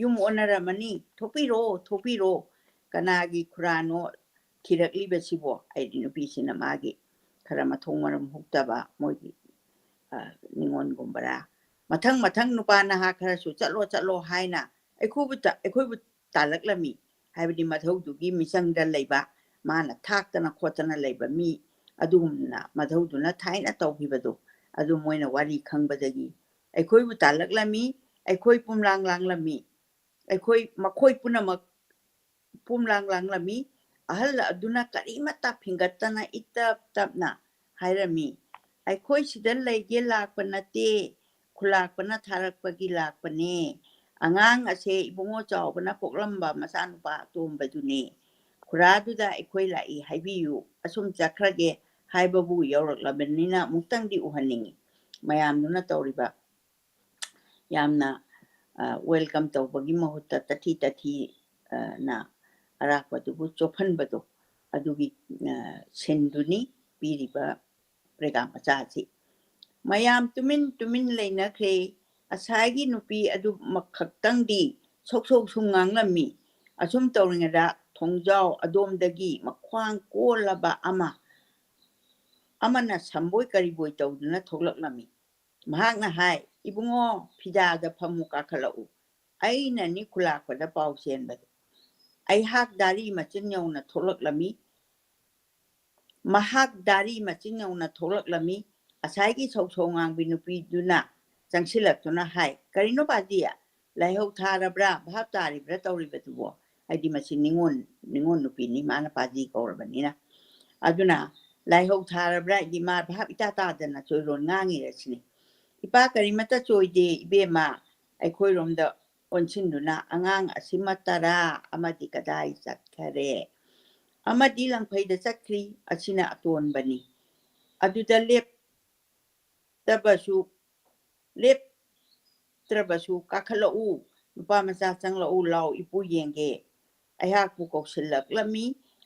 ꯌꯨꯝ ꯑꯣꯟꯅꯔꯝꯃꯅꯤ꯫ ꯊꯣꯛꯄꯤꯔꯣ, ꯊꯣꯛꯄꯤꯔꯣ꯫ ꯀꯅꯥꯒꯤ ꯈꯨꯔꯥꯅꯣ ꯊꯤꯔꯛꯂꯤꯕꯁꯤꯕꯣ?" ꯍꯥꯏꯗꯤ ꯅꯨꯄꯤꯁꯤꯅ ꯃꯥꯒꯤ ꯈꯔ ꯃꯊꯣꯡ ꯃꯔꯝ ꯍꯨꯛꯇꯕ ꯃꯣꯏꯒꯤ, ꯑ, ꯅꯤꯉꯣꯜꯒꯨꯝꯕꯔꯥ꯫ ꯃꯊꯪ ꯃꯊꯪ ꯅꯨꯄꯥ ꯅꯍꯥ ꯈꯔꯁꯨ "ꯆꯠꯂꯣ, ꯆꯠꯂꯣ" ꯍꯥꯏꯅ ꯑꯩꯈꯣꯏꯕꯨ ꯇ-, ꯑꯩꯈꯣꯏꯕꯨ ꯇꯥꯜꯂꯛꯂꯝꯃꯤ꯫ ꯍꯥꯏꯕꯗꯤ ꯃꯙꯧꯗꯨꯒꯤ ꯃꯤꯆꯪꯗ ꯂꯩꯕ, ꯃꯥꯅ ꯊꯥꯛꯇꯅ ꯈꯣꯠꯇꯅ ꯂꯩꯕ ꯃꯤ ꯑꯗꯨꯒꯨꯝꯅ ꯃꯙꯧꯗꯨꯅ ꯊꯥꯏꯅ ꯇꯧꯈꯤꯕꯗꯣ, ꯑꯗꯨ ꯃꯣꯏꯅ ꯋꯥꯔꯤ ꯈꯪꯕꯗꯒꯤ ꯑꯩꯈꯣꯏꯕꯨ ꯇꯥꯜꯂꯛꯂꯝꯃꯤ, ꯑꯩꯈꯣꯏ ꯄꯨꯝꯂꯥꯡ ꯂꯥꯡꯂꯝꯃꯤ, ꯑꯩꯈꯣꯏ, ꯃꯈꯣꯏ ꯄꯨꯝꯅꯃꯛ ꯄꯨꯝꯂꯥꯡ ꯂꯥꯡꯂꯝꯃꯤ꯫ ꯑꯍꯜ ꯑꯗꯨꯅ ꯀꯔꯤꯃꯠꯇ ꯐꯤꯡꯒꯠꯇꯅ ꯏꯇꯞ ꯇꯞꯅ ꯍꯥꯏꯔꯝꯃꯤ, "ꯑꯩꯈꯣꯏ ꯁꯤꯗ ꯂꯩꯒꯦ ꯂꯥꯛꯄ ꯅꯠꯇꯦ, ꯈꯨꯂꯥꯛꯄꯅ ꯊꯥꯔꯛꯄꯒꯤ ꯂꯥꯛꯄꯅꯦ꯫ ꯑꯉꯥꯡ ꯑꯁꯦ ꯏꯕꯨꯡꯉꯣ ꯆꯥꯎꯕꯅ ꯄꯣꯛꯂꯝꯕ ꯃꯆꯥꯅꯨꯄꯥ ꯑꯇꯣꯝꯕꯗꯨꯅꯦ꯫ ꯈꯨꯔꯥꯗꯨꯗ ꯑꯩꯈꯣꯏ ꯂꯥꯛꯏ ꯍꯥꯏꯕꯤꯌꯨ꯫ ꯑꯁꯨꯝ ꯆꯠꯈ꯭ꯔꯒꯦ ꯍꯥꯏꯕꯕꯨ ꯌꯧꯔꯛꯂꯕꯅꯤꯅ ꯑꯃꯨꯛꯇꯪꯗꯤ ꯎꯍꯟꯅꯤꯡꯏ꯫" ꯃꯌꯥꯝꯗꯨꯅ ꯇꯧꯔꯤꯕ ꯌꯥꯝꯅ, ꯑ, welcome ꯇꯧꯕꯒꯤ ꯃꯍꯨꯠꯇ ꯇꯊꯤ ꯇꯊꯤ, ꯑ, ꯅ ꯑꯔꯥꯛꯄꯗꯨꯕꯨ ꯆꯣꯞꯍꯟꯕꯗꯣ, ꯑꯗꯨꯒꯤ, ꯑ, ꯁꯤꯟꯗꯨꯅꯤ ꯄꯤꯔꯤꯕ ꯄ꯭ꯔꯦꯒꯥ ꯃꯆꯥ ꯑꯁꯤ꯫ ꯃꯌꯥꯝ ꯇꯨꯃꯤꯟ ꯇꯨꯃꯤꯟ ꯂꯩꯅꯈ꯭ꯔꯦ꯫ ꯑꯁꯥꯏꯒꯤ ꯅꯨꯄꯤ ꯑꯗꯨꯃꯛ ꯈꯛꯇꯪꯗꯤ ꯁꯧ ꯁꯧ ꯁꯨꯝ ꯉꯥꯡꯂꯝꯃꯤ꯫ ꯑꯁꯨꯝ ꯇꯧꯔꯤꯉꯩꯗ ꯊꯣꯡꯖꯥꯎ ꯑꯗꯣꯝꯗꯒꯤ ꯃꯈ꯭ꯋꯥꯡ ꯀꯣꯜꯂꯕ ꯑꯃ, ꯑꯃꯅ ꯁꯝꯕꯣꯏ ꯀꯔꯤꯕꯣꯏ ꯇꯧꯗꯨꯅ ꯊꯣꯛꯂꯛꯂꯝꯃꯤ꯫ ꯃꯍꯥꯛꯅ ꯍꯥꯏ, "ꯏꯕꯨꯡꯉꯣ, ꯐꯤꯗꯥꯗ ꯐꯝꯃꯨ, ꯀꯥꯈꯠꯂꯛꯎ꯫" ꯑꯩꯅꯅꯤ ꯈꯨꯂꯥꯛꯄꯗ ꯄꯥꯎ ꯆꯦꯟꯕꯗꯨ꯫ ꯑꯩꯍꯥꯛ ꯗꯥꯔꯤ ꯃꯆꯤꯟ ꯌꯧꯅ ꯊꯣꯛꯂꯛꯂꯝꯃꯤ꯫ ꯃꯍꯥꯛ ꯗꯥꯔꯤ ꯃꯆꯤꯟ ꯌꯧꯅ ꯊꯣꯛꯂꯛꯂꯝꯃꯤ꯫ ꯑꯁꯥꯏꯒꯤ ꯁꯧ ꯁꯧ ꯉꯥꯡꯕꯤ ꯅꯨꯄꯤꯗꯨꯅ ꯆꯪꯁꯤꯜꯂꯛꯇꯨꯅ ꯍꯥꯏ, "ꯀꯔꯤꯅꯣ ꯄꯥꯖꯤ? ꯂꯥꯏꯍꯧ ꯊꯥꯔꯕ꯭ꯔꯥ? ꯚꯥꯞ ꯇꯥꯔꯤꯕ꯭ꯔꯥ ꯇꯧꯔꯤꯕꯗꯨꯕꯣ?" ꯍꯥꯏꯗꯤ ꯃꯁꯤ ꯅꯤꯉꯣꯜ, ꯅꯤꯉꯣꯜ ꯅꯨꯄꯤꯅꯤ, ꯃꯥꯅ ꯄꯥꯖꯤ ꯀꯧꯔꯕꯅꯤꯅ꯫ ꯑꯗꯨꯅ ꯂꯥꯏꯍꯧ ꯊꯥꯔꯕ꯭ꯔꯥ ꯍꯥꯏꯗꯤ ꯃꯥ ꯚꯥꯞ ꯏꯇꯥ ꯇꯥꯗꯅ ꯆꯣꯏꯔꯣꯟ ꯉꯥꯡꯉꯤꯔ ꯁꯤꯅꯤ꯫ "ꯏꯄꯥ ꯀꯔꯤꯃꯠꯇ ꯆꯣꯏꯗꯦ ꯏꯕꯦꯝꯃ", ꯑꯩꯈꯣꯏꯔꯣꯝꯗ ꯑꯣꯟꯁꯤꯟꯗꯨꯅ, "ꯑꯉꯥꯡ ꯑꯁꯤꯃ ꯇꯔꯥ ꯑꯃꯗꯤ ꯀꯗꯥꯏ ꯆꯠꯈꯔꯦ?" "ꯑꯃꯗꯤ ꯂꯪꯐꯩꯗ ꯆꯠꯈ꯭ꯔꯤ, ꯑꯁꯤꯅ ꯑꯇꯣꯟꯕꯅꯤ꯫ ꯑꯗꯨꯗ ꯂꯦꯞꯇꯕꯁꯨ, ꯂꯦꯞꯇ꯭ꯔꯕꯁꯨ ꯀꯥꯈꯠꯂꯛꯎ, ꯅꯨꯄꯥ ꯃꯆꯥ ꯆꯪꯂꯛꯎ ꯂꯥꯎ, ꯏꯄꯨ ꯌꯦꯡꯒꯦ꯫" ꯑꯩꯍꯥꯛꯄꯨ ꯀꯧꯁꯤꯜꯂꯛꯂꯝꯃꯤ꯫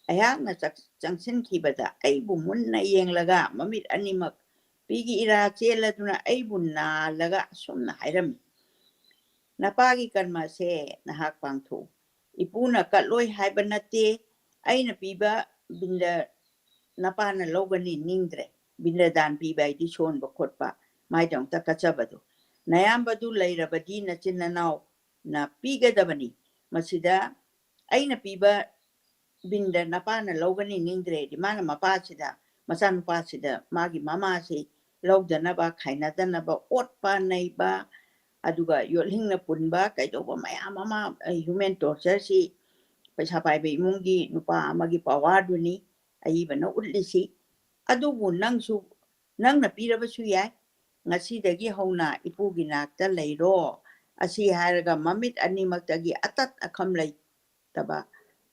ꯑꯩꯍꯥꯛꯅ ꯆꯪ-, ꯆꯪꯁꯤꯟꯈꯤꯕꯗ ꯑꯩꯕꯨ ꯃꯨꯟꯅ ꯌꯦꯡꯂꯒ ꯃꯃꯤꯠ ꯑꯅꯤꯃꯛ ꯄꯤꯒꯤ ꯏꯔꯥ ꯆꯦꯜꯂꯗꯨꯅ ꯑꯩꯕꯨ ꯅꯥꯜꯂꯒ ꯑꯁꯨꯝꯅ ꯍꯥꯏꯔꯝꯃꯤ, "ꯅꯄꯥꯒꯤ ꯀꯔꯃꯁꯦ ꯅꯍꯥꯛ ꯄꯥꯡꯊꯣꯛꯎ꯫ ꯏꯄꯨꯅ ꯀꯠꯂꯣꯏ ꯍꯥꯏꯕ ꯅꯠꯇꯦ꯫ ꯑꯩꯅ ꯄꯤꯕ ꯕꯤꯟꯗ-, ꯅꯄꯥꯅ ꯂꯧꯒꯅꯤ ꯅꯤꯡꯗ꯭ꯔꯦ꯫ ꯕꯤꯟꯗ꯭ꯔꯗꯥꯟ ꯄꯤꯕ ꯍꯥꯏꯗꯤ ꯁꯣꯟꯕ ꯈꯣꯠꯄ, ꯃꯥꯏꯗꯃꯛꯇ ꯀꯠꯆꯕꯗꯣ꯫ ꯅꯌꯥꯝꯕꯗꯨ ꯂꯩꯔꯕꯗꯤ ꯅꯆꯤꯟ ꯅꯅꯥꯎꯅ ꯄꯤꯒꯗꯕꯅꯤ꯫ ꯃꯁꯤꯗ ꯑꯩꯅ ꯄꯤꯕ ꯕꯤꯟꯗ꯭ꯔ ꯅꯄꯥꯅ ꯂꯧꯒꯅꯤ ꯅꯤꯡꯗ꯭ꯔꯦꯗꯤ, ꯃꯥꯅ ꯃꯄꯥꯁꯤꯗ, ꯃꯆꯥꯅꯨꯄꯥꯁꯤꯗ ꯃꯥꯒꯤ ꯃꯃꯥꯁꯤ ꯂꯧꯗꯅꯕ, ꯈꯥꯏꯅꯗꯅꯕ, ꯑꯣꯠꯄ ꯅꯩꯕ, ꯑꯗꯨꯒ ꯌꯣꯠꯂꯤꯡꯅ ꯄꯨꯟꯕ, ꯀꯩꯗꯧꯕ ꯃꯌꯥꯝ ꯑꯃ, human torture ꯁꯤ ꯄꯩꯁꯥ ꯄꯥꯏꯕ ꯏꯃꯨꯡꯒꯤ ꯅꯨꯄꯥ ꯑꯃꯒꯤ power ꯗꯨꯅꯤ ꯑꯏꯕꯅ ꯎꯠꯂꯤꯁꯤ꯫ ꯑꯗꯨꯕꯨ ꯅꯪꯁꯨ, ꯅꯪꯅ ꯄꯤꯔꯕꯁꯨ ꯌꯥꯏ, ꯉꯁꯤꯗꯒꯤ ꯍꯧꯅ ꯏꯄꯨꯒꯤ ꯅꯥꯛꯇ ꯂꯩꯔꯣ꯫ ꯑꯁꯤ ꯍꯥꯏꯔꯒ ꯃꯃꯤꯠ ꯑꯅꯤꯃꯛꯇꯒꯤ ꯑꯇꯠ ꯑꯈꯝ ꯂꯩꯇꯕ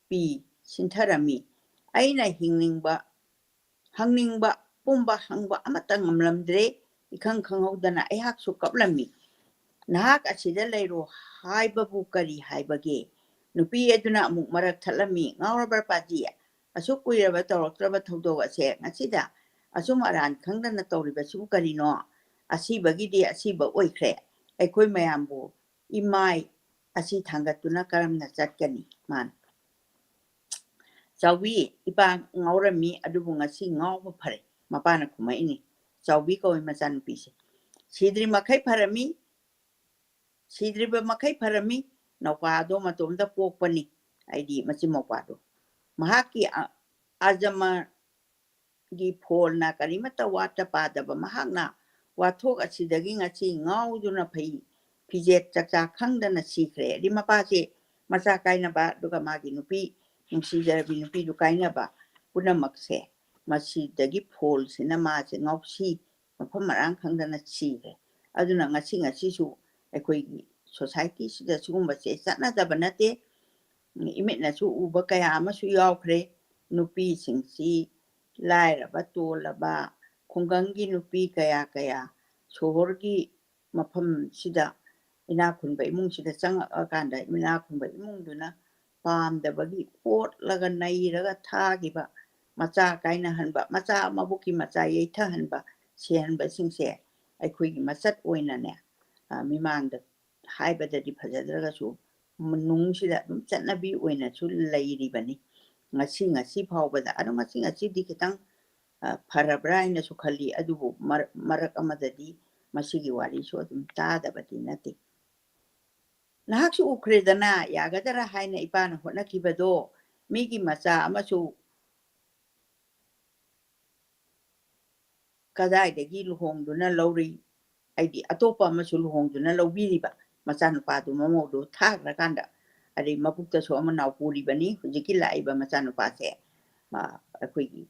ꯄꯤ ꯁꯤꯟꯊꯔꯝꯃꯤ꯫ ꯑꯩꯅ ꯍꯤꯡꯅꯤꯡꯕ, ꯍꯪꯅꯤꯡꯕ ꯄꯨꯝꯕ ꯍꯪꯕ ꯑꯃꯠꯇ ꯉꯝꯂꯝꯗ꯭ꯔꯦ꯫ ꯏꯈꯪ ꯈꯪꯍꯧꯗꯅ ꯑꯩꯍꯥꯛꯁꯨ ꯀꯞꯂꯝꯃꯤ꯫ "ꯅꯍꯥꯛ ꯑꯁꯤꯗ ꯂꯩꯔꯣ ꯍꯥꯏꯕꯕꯨ ꯀꯔꯤ ꯍꯥꯏꯕꯒꯦ?" ꯅꯨꯄꯤ ꯑꯗꯨꯅ ꯑꯃꯨꯛ ꯃꯔꯛ ꯊꯠꯂꯝꯃꯤ꯫ "ꯉꯥꯎꯔꯕ꯭ꯔ ꯄꯥꯖꯤ? ꯑꯁꯨꯛ ꯀꯨꯏꯔꯕ ꯇꯧꯔꯛꯇ꯭ꯔꯕ ꯊꯧꯗꯣꯛ ꯑꯁꯦ ꯉꯁꯤꯗ ꯑꯆꯨꯝ ꯑꯔꯥꯟ ꯈꯪꯗꯅ ꯇꯧꯔꯤꯕꯁꯤꯕꯨ ꯀꯔꯤꯅꯣ? ꯑꯁꯤꯕꯒꯤꯗꯤ ꯑꯁꯤꯕ ꯑꯣꯏꯈ꯭ꯔꯦ꯫ ꯑꯩꯈꯣꯏ ꯃꯌꯥꯝꯕꯨ ꯏꯃꯥꯏ ꯑꯁꯤ ꯊꯥꯡꯒꯠꯇꯨꯅ ꯀꯔꯝꯅ ꯆꯠꯀꯅꯤ?" ꯃꯥꯅ, "ꯆꯥꯎꯕꯤ, ꯏꯄꯥ ꯉꯥꯎꯔꯝꯃꯤ, ꯑꯗꯨꯕꯨ ꯉꯁꯤ ꯉꯥꯎꯕ ꯐꯔꯦ꯫" ꯃꯄꯥꯅ ꯈꯨꯝꯃꯛꯏꯅꯤ꯫ ꯆꯥꯎꯕꯤ ꯀꯧꯏ ꯃꯆꯥꯅꯨꯄꯤꯁꯦ꯫ "ꯁꯤꯗ꯭ꯔꯤ ꯃꯈꯩ ꯐꯔꯝꯃꯤ, ꯁꯤꯗ꯭ꯔꯤꯕ ꯃꯈꯩ ꯐꯔꯝꯃꯤ꯫ ꯅꯧꯄꯥꯗꯣ ꯃꯇꯣꯝꯇ ꯄꯣꯛꯄꯅꯤ, ꯑꯩꯗꯤ ꯃꯆꯤꯟ ꯃꯧꯄꯥꯗꯣ꯫ ꯃꯍꯥꯛꯀꯤ ꯑ-, ꯑꯖꯃ ꯒꯤ ꯐꯣꯜꯅ ꯀꯔꯤꯃꯠꯇ ꯋꯥꯠꯇ ꯄꯥꯗꯕ ꯃꯍꯥꯛꯅ ꯋꯥꯊꯣꯛ ꯑꯁꯤꯗꯒꯤ ꯉꯁꯤ ꯉꯥꯎꯗꯨꯅ ꯐꯩ, ꯐꯤꯖꯦꯠ ꯆꯥꯛꯆꯥ ꯈꯪꯗꯅ ꯁꯤꯈ꯭ꯔꯦ꯫" ꯑꯗꯩ ꯃꯄꯥꯁꯦ ꯃꯆꯥ ꯀꯥꯏꯅꯕ, ꯑꯗꯨꯒ ꯃꯥꯒꯤ ꯅꯨꯄꯤ, ꯅꯨꯡꯁꯤꯖꯔꯕꯤ ꯅꯨꯄꯤꯗꯨ ꯀꯥꯏꯅꯕ, ꯄꯨꯝꯅꯃꯛꯁꯦ ꯃꯁꯤꯗꯒꯤ ꯐꯣꯜꯁꯤꯅ ꯃꯥꯁꯦ ꯉꯥꯎꯁꯤ, ꯃꯐꯝ ꯃꯔꯥꯡ ꯈꯪꯗꯅ ꯁꯤꯈ꯭ꯔꯦ꯫ ꯑꯗꯨꯅ ꯉꯁꯤ ꯉꯁꯤꯁꯨ ꯑꯩꯈꯣꯏꯒꯤ society ꯁꯤꯗ ꯁꯤꯒꯨꯝꯕꯁꯦ ꯆꯠꯅꯗꯕ ꯅꯠꯇꯦ꯫ ꯏꯃꯤꯠꯅꯁꯨ ꯎꯕ ꯀꯌꯥ ꯑꯃꯁꯨ ꯌꯥꯎꯈ꯭ꯔꯦ꯫ ꯅꯨꯄꯤꯁꯤꯡꯁꯤ ꯂꯥꯏꯔꯕ ꯇꯣꯜꯂꯕ ꯈꯨꯡꯒꯪꯒꯤ ꯅꯨꯄꯤ ꯀꯌꯥ ꯀꯌꯥ ꯁꯣꯍꯣꯔꯒꯤ ꯃꯐꯝꯁꯤꯗ ꯏꯅꯥꯛ ꯈꯨꯟꯕ ꯏꯃꯨꯡꯁꯤꯗ ꯆꯪꯉꯛꯑꯀꯥꯟꯗ ꯏꯅꯥꯛ ꯈꯨꯟꯕ ꯏꯃꯨꯡꯗꯨꯅ ꯄꯥꯝꯗꯕꯒꯤ ꯑꯣꯠꯂꯒ ꯅꯩꯔꯒ ꯊꯥꯈꯤꯕ, ꯃꯆꯥ ꯀꯥꯏꯅꯍꯟꯕ, ꯃꯆꯥ ꯃꯕꯨꯛꯀꯤ ꯃꯆꯥ ꯌꯩꯊꯍꯟꯕ, ꯁꯤꯍꯟꯕꯁꯤꯡꯁꯦ ꯑꯩꯈꯣꯏꯒꯤ ꯃꯆꯠ ꯑꯣꯏꯅꯅꯦ, ꯑ, ꯃꯤꯃꯥꯡꯗ ꯍꯥꯏꯕꯗꯗꯤ ꯐꯖꯗ꯭ꯔꯒꯁꯨ ꯃꯅꯨꯡꯁꯤꯗ ꯑꯗꯨꯝ ꯆꯠꯅꯕꯤ ꯑꯣꯏꯅꯁꯨ ꯂꯩꯔꯤꯕꯅꯤ꯫ ꯉꯁꯤ, ꯉꯁꯤ ꯐꯥꯎꯕꯗ꯫ ꯑꯗꯣ ꯉꯁꯤ, ꯉꯁꯤꯗꯤ ꯈꯤꯇꯪ, ꯑ, ꯐꯔꯕ꯭ꯔꯥ ꯍꯥꯏꯅꯁꯨ ꯈꯜꯂꯤ꯫ ꯑꯗꯨꯕꯨ ꯃꯔꯛ, ꯃꯔꯛ ꯑꯃꯗꯗꯤ ꯃꯁꯤꯒꯤ ꯋꯥꯔꯤꯁꯨ ꯑꯗꯨꯝ ꯇꯥꯗꯕꯗꯤ ꯅꯠꯇꯦ꯫ ꯅꯍꯥꯛꯁꯨ ꯎꯈ꯭ꯔꯦꯗꯅ, ꯌꯥꯒꯗꯔꯥ ꯍꯥꯏꯅ ꯏꯄꯥꯅ ꯍꯣꯠꯅꯈꯤꯕꯗꯣ, ꯃꯤꯒꯤ ꯃꯆꯥ ꯑꯃꯁꯨ ꯀꯗꯥꯏꯗꯒꯤ ꯂꯨꯍꯣꯡꯗꯨꯅ ꯂꯧꯔꯤ, ꯍꯥꯏꯗꯤ ꯑꯇꯣꯞꯄ ꯑꯃꯁꯨ ꯂꯨꯍꯣꯡꯗꯨꯅ ꯂꯧꯕꯤꯔꯤꯕ ꯃꯆꯥꯅꯨꯄꯥꯗꯨ ꯃꯃꯧꯗꯨ ꯊꯥꯈ꯭ꯔꯀꯥꯟꯗ, ꯑꯗꯩ ꯃꯕꯨꯛꯇꯁꯨ ꯑꯃ ꯅꯥꯎ ꯄꯨꯔꯤꯕꯅꯤ꯫ ꯍꯧꯖꯤꯛꯀꯤ ꯂꯥꯛꯏꯕ ꯃꯆꯥꯅꯨꯄꯥꯁꯦ, ꯑ, ꯑꯩꯈꯣꯏꯒꯤ,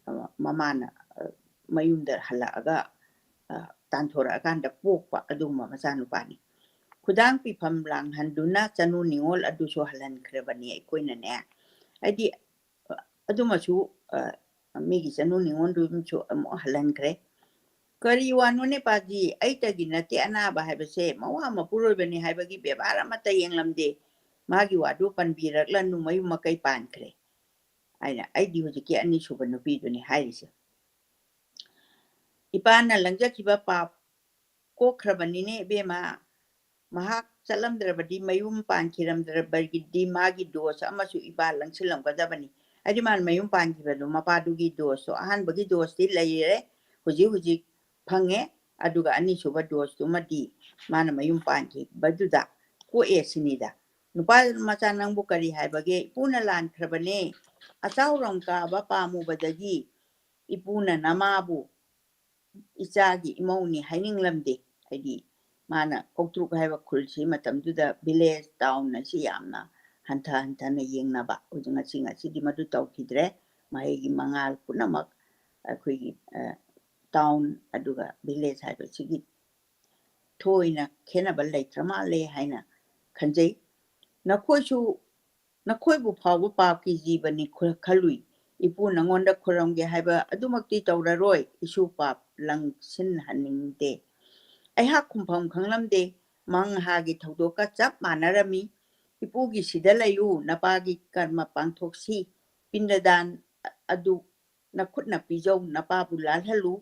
ꯑ, ꯃꯃꯥꯅ, ꯑ, ꯃꯌꯨꯝꯗ ꯍꯜꯂꯛꯑꯒ, ꯑ, ꯇꯥꯟꯊꯣꯔꯛꯑꯀꯥꯟꯗ ꯄꯣꯛꯄ ꯑꯗꯨꯒꯨꯝꯕ ꯃꯆꯥꯅꯨꯄꯥꯅꯤ꯫ ꯈꯨꯗꯥꯡ ꯄꯤꯐꯝ ꯂꯥꯡꯍꯟꯗꯨꯅ ꯆꯅꯨ ꯅꯤꯉꯣꯜ ꯑꯗꯨꯁꯨ ꯍꯜꯍꯟꯈ꯭ꯔꯕꯅꯤ ꯑꯩꯈꯣꯏꯅꯅꯦ꯫ ꯍꯥꯏꯗꯤ, ꯑꯗꯨꯃꯁꯨ, ꯑ, ꯃꯤꯒꯤ ꯆꯅꯨ ꯅꯤꯉꯣꯜꯗꯨꯁꯨ ꯑꯃꯨꯛ ꯍꯜꯍꯟꯈ꯭ꯔꯦ꯫ "ꯀꯔꯤ ꯋꯥꯅꯣꯅꯦ ꯄꯥꯖꯤ? ꯑꯩꯇꯒꯤ ꯅꯠꯇꯦ ꯑꯅꯥꯕ ꯍꯥꯏꯕꯁꯦ, ꯃꯋꯥ ꯃꯄꯨꯔꯣꯏꯕꯅꯤ ꯍꯥꯏꯕꯒꯤ ꯕꯦꯕꯥꯔ ꯑꯃꯠꯇ ꯌꯦꯡꯂꯝꯗꯦ꯫ ꯃꯥꯒꯤ ꯋꯥꯗꯨ ꯄꯟꯕꯤꯔꯛꯂꯅꯨ, ꯃꯌꯨꯝ ꯃꯀꯩ ꯄꯥꯟꯈ꯭ꯔꯦ" ꯍꯥꯏꯅ꯫ ꯑꯩꯗꯤ ꯍꯧꯖꯤꯛꯀꯤ ꯑꯅꯤꯁꯨꯕ ꯅꯨꯄꯤꯗꯨꯅꯤ ꯍꯥꯏꯔꯤꯁꯦ꯫ ꯏꯄꯥꯅ ꯂꯪꯖꯈꯤꯕ ꯄꯥꯞ ꯀꯣꯛꯈ꯭ꯔꯕꯅꯤꯅꯦ ꯏꯕꯦꯝꯃ꯫ ꯃꯍꯥꯛ ꯆꯠꯂꯝꯗ꯭ꯔꯕꯗꯤ, ꯃꯌꯨꯝ ꯄꯥꯟꯈꯤꯔꯝꯗ꯭ꯔꯕꯗꯤ ꯃꯥꯒꯤ ꯗꯣꯁ ꯑꯃꯁꯨ ꯏꯄꯥ ꯂꯪꯁꯤꯜꯂꯝꯒꯗꯕꯅꯤ꯫ ꯍꯥꯏꯗꯤ ꯃꯥꯅ ꯃꯌꯨꯝ ꯄꯥꯟꯈꯤꯕꯗꯣ, ꯃꯄꯥꯗꯨꯒꯤ ꯗꯣꯁꯇꯣ, ꯑꯍꯥꯟꯕꯒꯤ ꯗꯣꯁꯇꯤ ꯂꯩꯔꯦ, ꯍꯧꯖꯤꯛ ꯍꯧꯖꯤꯛ ꯐꯪꯉꯦ, ꯑꯗꯨꯒ ꯑꯅꯤꯁꯨꯕ ꯗꯣꯁꯇꯨꯃꯗꯤ ꯃꯥꯅ ꯃꯌꯨꯝ ꯄꯥꯟꯈꯤꯕꯗꯨꯗ ꯀꯣꯛꯑꯦ ꯁꯤꯅꯤꯗ꯫ "ꯅꯨꯄꯥ ꯃꯆꯥ, ꯅꯪꯕꯨ ꯀꯔꯤ ꯍꯥꯏꯕꯒꯦ? ꯏꯄꯨꯅ ꯂꯥꯟꯈ꯭ꯔꯕꯅꯦ꯫ ꯑꯆꯥꯎꯔꯝ ꯀꯥꯕ ꯄꯥꯝꯃꯨꯕꯗꯒꯤ ꯏꯄꯨꯅ ꯅꯃꯥꯕꯨ ꯏꯆꯥꯒꯤ ꯏꯃꯧꯅꯤ ꯍꯥꯏꯅꯤꯡꯂꯝꯗꯦ"꯫ ꯍꯥꯏꯗꯤ ꯃꯥꯅ ꯀꯧꯇ꯭ꯔꯨꯛ ꯍꯥꯏꯕ ꯈꯨꯜꯁꯤ ꯃꯇꯝꯗꯨꯗ village town ꯑꯁꯤ ꯌꯥꯝꯅ ꯍꯟꯊ ꯍꯟꯊꯅ ꯌꯦꯡꯅꯕ꯫ ꯍꯧꯖꯤꯛ ꯉꯁꯤ ꯉꯁꯤꯗꯤ ꯃꯗꯨ ꯇꯧꯈꯤꯗ꯭ꯔꯦ꯫ ꯃꯍꯩꯒꯤ ꯃꯉꯥꯜ ꯄꯨꯝꯅꯃꯛ ꯑꯩꯈꯣꯏꯒꯤ, ꯑ, town ꯑꯗꯨꯒ village ꯍꯥꯏꯕꯁꯤꯒꯤ ꯊꯣꯏꯅ ꯈꯦꯠꯅꯕ ꯂꯩꯇ꯭ꯔ ꯃꯥꯜꯂꯦ ꯍꯥꯏꯅ ꯈꯟꯖꯩ꯫ ꯅꯈꯣꯏꯁꯨ, ꯅꯈꯣꯏꯕꯨ ꯐꯥꯎꯕ ꯄꯥꯞꯀꯤ ꯖꯤꯕꯅꯤ ꯈꯨ-, ꯈꯜꯂꯨꯏ꯫ ꯏꯄꯨ ꯅꯉꯣꯟꯗ ꯈꯨꯔꯝꯒꯦ ꯍꯥꯏꯕ ꯑꯗꯨꯃꯛꯇꯤ ꯇꯧꯔꯔꯣꯏ꯫ ꯏꯁꯨ ꯄꯥꯞ ꯂꯪꯁꯤꯟꯍꯟꯅꯤꯡꯗꯦ꯫ ꯑꯩꯍꯥꯛ ꯈꯨꯝꯐꯝ ꯈꯪꯂꯝꯗꯦ꯫ ꯃꯪꯍꯥꯒꯤ ꯊꯧꯗꯣꯛꯀ ꯆꯞ ꯃꯥꯟꯅꯔꯝꯃꯤ꯫ "ꯏꯄꯨꯒꯤ ꯁꯤꯗ ꯂꯩꯌꯨ, ꯅꯄꯥꯒꯤ ꯀꯔꯃ ꯄꯥꯡꯊꯣꯛꯁꯤ꯫ ꯄꯤꯟꯗꯗꯥꯟ ꯑꯗꯨ ꯅꯈꯨꯠꯅ ꯄꯤꯖꯧ, ꯅꯄꯥꯕꯨ ꯂꯥꯜꯍꯜꯂꯨ꯫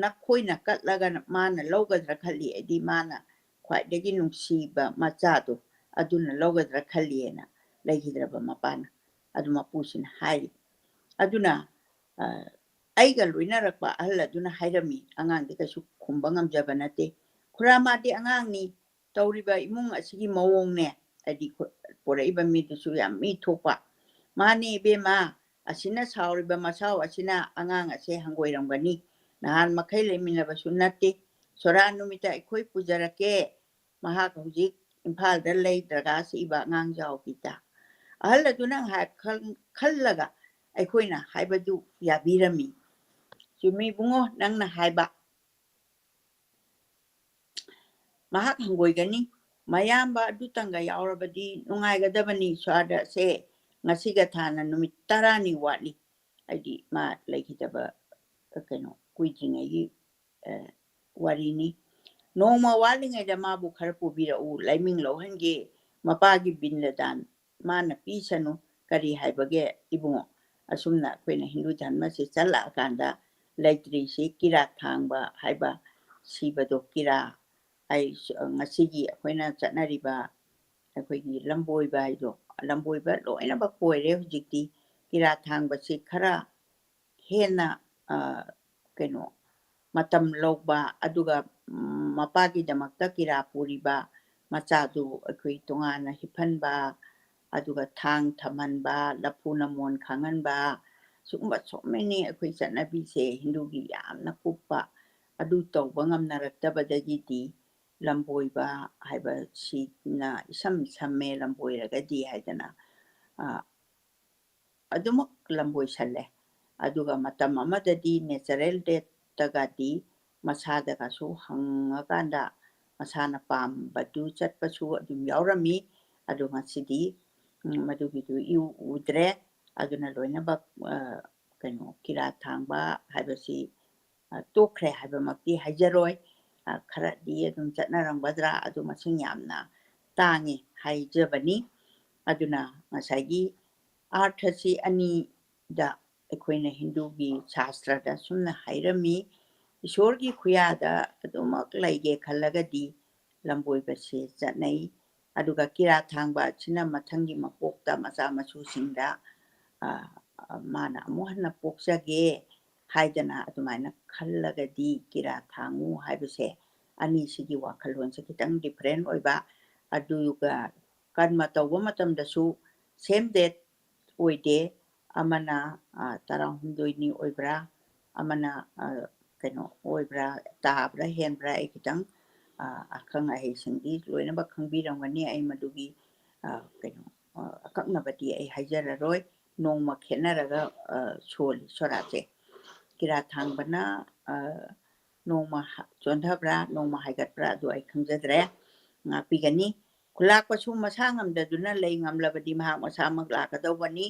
ꯅꯈꯣꯏꯅ ꯀꯠꯂꯒ ꯃꯥꯅ ꯂꯧꯒꯗ꯭ꯔꯥ ꯈꯜꯂꯤ"꯫ ꯍꯥꯏꯗꯤ ꯃꯥꯅ ꯈ꯭ꯋꯥꯏꯗꯒꯤ ꯅꯨꯡꯁꯤꯕ ꯃꯆꯥꯗꯣ ꯑꯗꯨꯅ ꯂꯧꯒꯗ꯭ꯔꯥ ꯈꯜꯂꯤꯑꯅ ꯂꯩꯈꯤꯗ꯭ꯔꯕ ꯃꯄꯥꯅ꯫ ꯑꯗꯨ ꯃꯄꯨꯁꯤꯅ ꯍꯥꯏꯔꯤ꯫ ꯑꯗꯨꯅ, ꯑ, ꯑꯩꯒ ꯂꯣꯏꯅꯔꯛꯄ ꯑꯍꯜ ꯑꯗꯨꯅ ꯍꯥꯏꯔꯝꯃꯤ, ꯑꯉꯥꯡꯗꯤ ꯀꯩꯁꯨ ꯈꯨꯝꯕ ꯉꯝꯖꯕ ꯅꯠꯇꯦ꯫ "ꯈꯨꯔꯥ, ꯃꯥꯗꯤ ꯑꯉꯥꯡꯅꯤ, ꯇꯧꯔꯤꯕ ꯏꯃꯨꯡ ꯑꯁꯤꯒꯤ ꯃꯑꯣꯡꯅꯦ", ꯍꯥꯏꯗꯤ ꯈꯨ-, ꯄꯨꯔꯛꯏꯕ ꯃꯤꯗꯨꯁꯨ ꯌꯥꯝ ꯃꯤ ꯊꯣꯛꯄ꯫ "ꯃꯥꯅꯦ ꯏꯕꯦꯝꯃ, ꯑꯁꯤꯅ ꯁꯥꯎꯔꯤꯕ ꯃꯁꯥꯎ ꯑꯁꯤꯅ ꯑꯉꯥꯡ ꯑꯁꯦ ꯍꯪꯒꯣꯏꯔꯝꯒꯅꯤ꯫ ꯅꯍꯥꯟ ꯃꯈꯩ ꯂꯩꯃꯤꯟꯅꯕꯁꯨ ꯅꯠꯇꯦ꯫ ꯁꯣꯔꯥ ꯅꯨꯃꯤꯠꯇ ꯑꯩꯈꯣꯏ ꯄꯨꯖꯔꯛꯀꯦ꯫ ꯃꯍꯥꯛ ꯍꯧꯖꯤꯛ ꯏꯝꯐꯥꯜꯗ ꯂꯩ, ꯗ꯭ꯔꯒꯥꯁ ꯏꯕ ꯑꯉꯥꯡ ꯖꯥꯎꯒꯤꯗ"꯫ ꯑꯍꯜ ꯑꯗꯨꯅ ꯉꯥꯏꯍꯥꯛ ꯈꯜ-, ꯈꯜꯂꯒ ꯑꯩꯈꯣꯏꯅ ꯍꯥꯏꯕꯗꯨ ꯌꯥꯕꯤꯔꯝꯃꯤ꯫ "ꯆꯨꯝꯃꯤ ꯏꯕꯨꯡꯉꯣ, ꯅꯪꯅ ꯍꯥꯏꯕ꯫ ꯃꯍꯥꯛ ꯍꯪꯒꯣꯏꯒꯅꯤ꯫ ꯃꯌꯥꯝꯕ ꯑꯗꯨꯇꯪꯒ ꯌꯥꯎꯔꯕꯗꯤ ꯅꯨꯡꯉꯥꯏꯒꯗꯕꯅꯤ꯫ ꯁ꯭ꯋꯥꯗꯁꯦ ꯉꯁꯤꯒ ꯊꯥꯅ ꯅꯨꯃꯤꯠ ꯇꯔꯥꯅꯤ ꯋꯥꯠꯂꯤ"꯫ ꯍꯥꯏꯗꯤ ꯃꯥ ꯂꯩꯈꯤꯗꯕ, ꯀꯩꯅꯣ, ꯀꯨꯏꯗ꯭ꯔꯤꯉꯩꯒꯤ, ꯑ, ꯋꯥꯔꯤꯅꯤ꯫ "ꯅꯣꯡꯃ ꯋꯥꯠꯂꯤꯉꯩꯗ ꯃꯥꯕꯨ ꯈꯔ ꯄꯨꯕꯤꯔꯛꯎ, ꯂꯥꯏꯃꯤꯡ ꯂꯧꯍꯟꯒꯦ꯫ ꯃꯄꯥꯒꯤ ꯕꯤꯟ ꯂꯗꯥꯟ ꯃꯥꯅ ꯄꯤꯁꯅꯨ ꯀꯔꯤ ꯍꯥꯏꯕꯒꯦ ꯏꯕꯨꯡꯉꯣ?" ꯑꯁꯨꯝꯅ ꯑꯩꯈꯣꯏꯅ ꯍꯤꯟꯗꯨ ꯙꯔꯃꯁꯤ ꯆꯠꯂꯛꯑꯀꯥꯟꯗ ꯂꯩꯇ꯭ꯔꯤꯁꯤ ꯀꯤꯔꯥꯠ ꯊꯥꯡꯕ ꯍꯥꯏꯕ ꯁꯤꯕꯗꯣ, ꯀꯤꯔꯥ ꯍꯥꯏ-, ꯉꯁꯤꯒꯤ ꯑꯩꯈꯣꯏꯅ ꯆꯠꯅꯔꯤꯕ ꯑꯩꯈꯣꯏꯒꯤ ꯂꯝꯕꯣꯏꯕ ꯍꯥꯏꯗꯣ, ꯂꯝꯕꯣꯏꯕ ꯂꯣꯏꯅꯃꯛ ꯑꯣꯏꯔꯦ ꯍꯧꯖꯤꯛꯇꯤ꯫ ꯀꯤꯔꯥꯠ ꯊꯥꯡꯕꯁꯤ ꯈꯔ ꯍꯦꯟꯅ, ꯑ, ꯀꯩꯅꯣ, ꯃꯇꯝ ꯂꯧꯕ, ꯑꯗꯨꯒ, ꯎꯝ, ꯃꯄꯥꯒꯤꯗꯃꯛꯇ ꯀꯤꯔꯥ ꯄꯨꯔꯤꯕ ꯃꯆꯥꯗꯨ ꯑꯩꯈꯣꯏ ꯇꯣꯉꯥꯟꯅ ꯍꯤꯞꯍꯟꯕ, ꯑꯗꯨꯒ ꯊꯥꯡ ꯊꯝꯍꯟꯕ, ꯂꯐꯨꯅ ꯃꯣꯟ ꯈꯥꯡꯍꯟꯕ, ꯁꯤꯒꯨꯝꯕ so many ꯑꯩꯈꯣꯏ ꯆꯠꯅꯕꯤꯁꯦ ꯍꯤꯟꯗꯨꯒꯤ ꯌꯥꯝꯅ ꯀꯨꯞꯄ, ꯑꯗꯨ ꯇꯧꯕ ꯉꯝꯅꯔꯛꯇꯕꯗꯒꯤꯗꯤ ꯂꯝꯕꯣꯏꯕ ꯍꯥꯏꯕꯁꯤꯅ ꯏꯁꯝ ꯁꯝꯃꯦ, ꯂꯝꯕꯣꯏꯔꯒꯗꯤ ꯍꯥꯏꯗꯅ, ꯑ, ꯑꯗꯨꯃꯛ ꯂꯝꯕꯣꯏꯁꯜꯂꯦ꯫ ꯑꯗꯨꯒ ꯃꯇꯝ ꯑꯃꯗꯗꯤ natural deathꯇꯒꯗꯤ ꯃꯁꯥꯗꯒꯁꯨ ꯍꯪꯉꯀꯥꯟꯗ ꯃꯁꯥꯅ ꯄꯥꯝꯕꯗꯨ ꯆꯠꯄꯁꯨ ꯑꯗꯨꯝ ꯌꯥꯎꯔꯝꯃꯤ꯫ ꯑꯗꯣ ꯉꯁꯤꯗꯤ, ꯎꯝ, ꯃꯗꯨꯒꯤꯗꯨ ꯏꯎ ꯎꯗ꯭ꯔꯦ꯫ ꯑꯗꯨꯅ ꯂꯣꯏꯅꯃꯛ, ꯑ, ꯀꯩꯅꯣ, ꯀꯤꯔꯥꯠ ꯊꯥꯡꯕ ꯍꯥꯏꯕꯁꯤ, ꯑ, ꯇꯣꯛꯈ꯭ꯔꯦ ꯍꯥꯏꯕꯃꯛꯇꯤ ꯍꯥꯏꯖꯔꯣꯏ꯫ ꯑ, ꯈꯔꯗꯤ ꯑꯗꯨꯝ ꯆꯠꯅꯔꯝꯒꯗ꯭ꯔꯥ, ꯑꯗꯨ ꯃꯁꯤꯡ ꯌꯥꯝꯅ ꯇꯥꯡꯉꯤ ꯍꯥꯏꯖꯕꯅꯤ꯫ ꯑꯗꯨꯅ ꯉꯁꯥꯏꯒꯤ ꯑꯥꯔꯊꯁꯤ ꯑꯅꯤꯗ ꯑꯩꯈꯣꯏꯅ ꯍꯤꯟꯗꯨꯒꯤ ꯁꯥꯁꯇ꯭ꯔꯗ ꯁꯨꯝꯅ ꯍꯥꯏꯔꯝꯃꯤ, ꯏꯁꯣꯔꯒꯤ ꯈꯨꯌꯥꯗ ꯑꯗꯨꯃꯛ ꯂꯩꯒꯦ ꯈꯜꯂꯒꯗꯤ ꯂꯝꯕꯣꯏꯕꯁꯦ ꯆꯠꯅꯩ꯫ ꯑꯗꯨꯒ ꯀꯤꯔꯥꯠ ꯊꯥꯡꯕ ꯑꯁꯤꯅ ꯃꯊꯪꯒꯤ ꯃꯄꯣꯛꯇ ꯃꯆꯥ ꯃꯁꯨꯁꯤꯡꯗ, ꯑ, ꯑ, ꯃꯥꯅ ꯑꯃꯨꯛ ꯍꯟꯅ ꯄꯣꯛꯆꯒꯦ ꯍꯥꯏꯗꯅ ꯑꯗꯨꯃꯥꯏꯅ ꯈꯜꯂꯒꯗꯤ ꯀꯤꯔꯥꯠ ꯊꯥꯡꯉꯨ ꯍꯥꯏꯕꯁꯦ, ꯑꯅꯤꯁꯤꯒꯤ ꯋꯥꯈꯜꯂꯣꯟꯁꯦ ꯈꯤꯇꯪ different ꯑꯣꯏꯕ꯫ ꯑꯗꯨꯒ ꯀꯔꯃ ꯇꯧꯕ ꯃꯇꯝꯗꯁꯨ same date ꯑꯣꯏꯗꯦ, ꯑꯃꯅ, ꯑ, ꯇꯔꯥꯍꯨꯝꯗꯣꯏꯅꯤ ꯑꯣꯏꯕ꯭ꯔꯥ, ꯑꯃꯅ, ꯑ, ꯀꯩꯅꯣ ꯑꯣꯏꯕ꯭ꯔꯥ, ꯇꯥꯕ꯭ꯔꯥ ꯍꯦꯟꯕ꯭ꯔꯥ, ꯑꯩ ꯈꯤꯇꯪ, ꯑ, ꯑꯈꯪ ꯑꯍꯩꯁꯤꯡꯗꯤ ꯂꯣꯏꯅꯃꯛ ꯈꯪꯕꯤꯔꯝꯒꯅꯤ꯫ ꯑꯩ ꯃꯗꯨꯒꯤ, ꯑ, ꯀꯩꯅꯣ, ꯑ, ꯑꯀꯛꯅꯕꯗꯤ ꯑꯩ ꯍꯥꯏꯖꯔꯔꯣꯏ꯫ ꯅꯣꯡꯃ ꯈꯦꯠꯅꯔꯒ, ꯑ, ꯁꯣꯜꯂꯤ ꯁꯣꯔꯥꯠꯁꯦ꯫ ꯀꯤꯔꯥꯠ ꯊꯥꯡꯕꯅ, ꯑ, ꯅꯣꯡꯃ ꯍ-, ꯆꯣꯟꯊꯕ꯭ꯔꯥ, ꯅꯣꯡꯃ ꯍꯥꯏꯒꯠꯄ꯭ꯔꯥ, ꯑꯗꯨ ꯑꯩ ꯈꯪꯖꯗ꯭ꯔꯦ꯫ ꯉꯥꯛꯄꯤꯒꯅꯤ꯫ ꯈꯨꯂꯥꯛꯄꯁꯨ ꯃꯁꯥ ꯉꯝꯗꯗꯨꯅ ꯂꯩ, ꯉꯝꯂꯕꯗꯤ ꯃꯍꯥꯛ ꯃꯁꯥꯃꯛ ꯂꯥꯛꯀꯗꯧꯕꯅꯤ꯫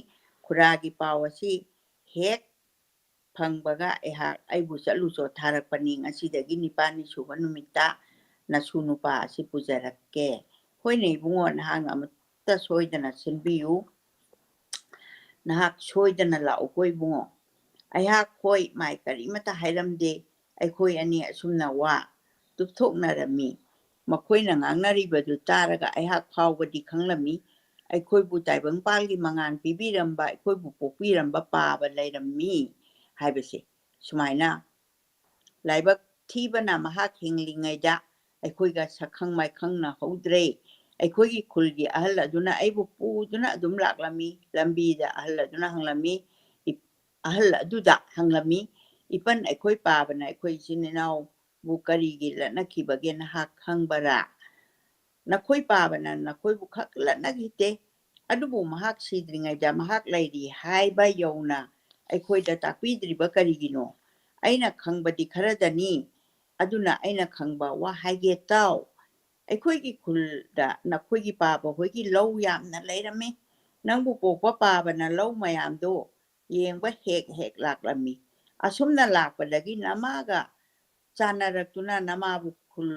ꯈꯨꯔꯥꯒꯤ ꯄꯥꯎ ꯑꯁꯤ ꯍꯦꯛ ꯐꯪꯕꯒ ꯑꯩꯍꯥꯛ ꯑꯩꯕꯨ ꯆꯠꯂꯨ ꯆꯣ ꯊꯥꯔꯛꯄꯅꯤ꯫ ꯉꯁꯤꯗꯒꯤ ꯅꯤꯄꯥꯜꯅꯤ ꯁꯨꯕ ꯅꯨꯃꯤꯠꯇ ꯅꯁꯨ ꯅꯨꯄꯥ ꯑꯁꯤ ꯄꯨꯖꯔꯛꯀꯦ꯫ ꯍꯣꯏꯅꯦ ꯏꯕꯨꯡꯉꯣ, ꯅꯍꯥꯛꯅ ꯑꯃꯠꯇ ꯁꯣꯏꯗꯅ ꯁꯤꯟꯕꯤꯌꯨ꯫ ꯅꯍꯥꯛ ꯁꯣꯏꯗꯅ ꯂꯥꯛꯎꯀꯣ ꯏꯕꯨꯡꯉꯣ꯫ ꯑꯩꯍꯥꯛ ꯍꯣꯏ ꯃꯥꯏ ꯀꯔꯤꯃꯠꯇ ꯍꯥꯏꯔꯝꯗꯦ꯫ ꯑꯩꯈꯣꯏ ꯑꯅꯤ ꯑꯁꯨꯝꯅ ꯋꯥ ꯇꯨꯞꯊꯣꯛꯅꯔꯝꯃꯤ꯫ ꯃꯈꯣꯏꯅ ꯉꯥꯡꯅꯔꯤꯕꯗꯨ ꯇꯥꯔꯒ ꯑꯩꯍꯥꯛ ꯐꯥꯎꯕꯗꯤ ꯈꯪꯂꯝꯃꯤ꯫ ꯑꯩꯈꯣꯏꯕꯨ ꯇꯥꯏꯕꯪꯄꯥꯜꯒꯤ ꯃꯉꯥꯜ ꯄꯤꯕꯤꯔꯝꯕ, ꯑꯩꯈꯣꯏꯕꯨ ꯄꯣꯛꯄꯤꯔꯝꯕ ꯄꯥꯕ ꯂꯩꯔꯝꯃꯤ ꯍꯥꯏꯕꯁꯦ꯫ ꯁꯨꯃꯥꯏꯅ ꯂꯥꯏꯕꯛ ꯊꯤꯕꯅ ꯃꯍꯥꯛ ꯍꯤꯡꯂꯤꯉꯩꯗ ꯑꯩꯈꯣꯏꯒ ꯁꯛꯈꯪ ꯃꯥꯏꯈꯪꯅꯍꯧꯗ꯭ꯔꯦ꯫ ꯑꯩꯈꯣꯏꯒꯤ ꯈꯨꯜꯒꯤ ꯑꯍꯜ ꯑꯗꯨꯅ ꯑꯩꯕꯨ ꯄꯨꯗꯨꯅ ꯑꯗꯨꯝ ꯂꯥꯛꯂꯝꯃꯤ꯫ ꯂꯝꯕꯤꯗ ꯑꯍꯜ ꯑꯗꯨꯅ ꯍꯪꯂꯝꯃꯤ, ꯏ-, ꯑꯍꯜ ꯑꯗꯨꯗ ꯍꯪꯂꯝꯃꯤ, "ꯏꯄꯟ, ꯑꯩꯈꯣꯏ ꯄꯥꯕꯅ ꯑꯩꯈꯣꯏ ꯏꯆꯤꯟ ꯏꯅꯥꯎꯕꯨ ꯀꯔꯤꯒꯤ ꯂꯠꯅꯈꯤꯕꯒꯦ ꯅꯍꯥꯛ ꯈꯪꯕꯔꯥ?" ꯅꯈꯣꯏ ꯄꯥꯕꯅ ꯅꯈꯣꯏꯕꯨ ꯈꯛ ꯂꯠꯅꯈꯤꯗꯦ, ꯑꯗꯨꯕꯨ ꯃꯍꯥꯛ ꯁꯤꯗ꯭ꯔꯤꯉꯩꯗ ꯃꯍꯥꯛ ꯂꯩꯔꯤ ꯍꯥꯏꯕ ꯌꯧꯅ ꯑꯩꯈꯣꯏꯗ ꯇꯥꯛꯄꯤꯗ꯭ꯔꯤꯕ ꯀꯔꯤꯒꯤꯅꯣ? ꯑꯩꯅ ꯈꯪꯕꯗꯤ ꯈꯔꯗꯅꯤ, ꯑꯗꯨꯅ ꯑꯩꯅ ꯈꯪꯕ ꯋꯥ ꯍꯥꯏꯒꯦ ꯇꯥꯎ꯫ ꯑꯩꯈꯣꯏꯒꯤ ꯈꯨꯜꯗ ꯅꯈꯣꯏꯒꯤ ꯄꯥꯕ ꯍꯣꯏꯒꯤ ꯂꯧ ꯌꯥꯝꯅ ꯂꯩꯔꯝꯃꯤ꯫ ꯅꯪꯕꯨ ꯄꯣꯛꯄ ꯄꯥꯕꯅ ꯂꯧ ꯃꯌꯥꯝꯗꯣ ꯌꯦꯡꯕ ꯍꯦꯛ ꯍꯦꯛ ꯂꯥꯛꯂꯝꯃꯤ꯫ ꯑꯁꯨꯝꯅ ꯂꯥꯛꯄꯗꯒꯤ ꯅꯃꯥꯒ ꯆꯥꯟꯅꯔꯛꯇꯨꯅ ꯅꯃꯥꯕꯨ ꯈꯨꯜ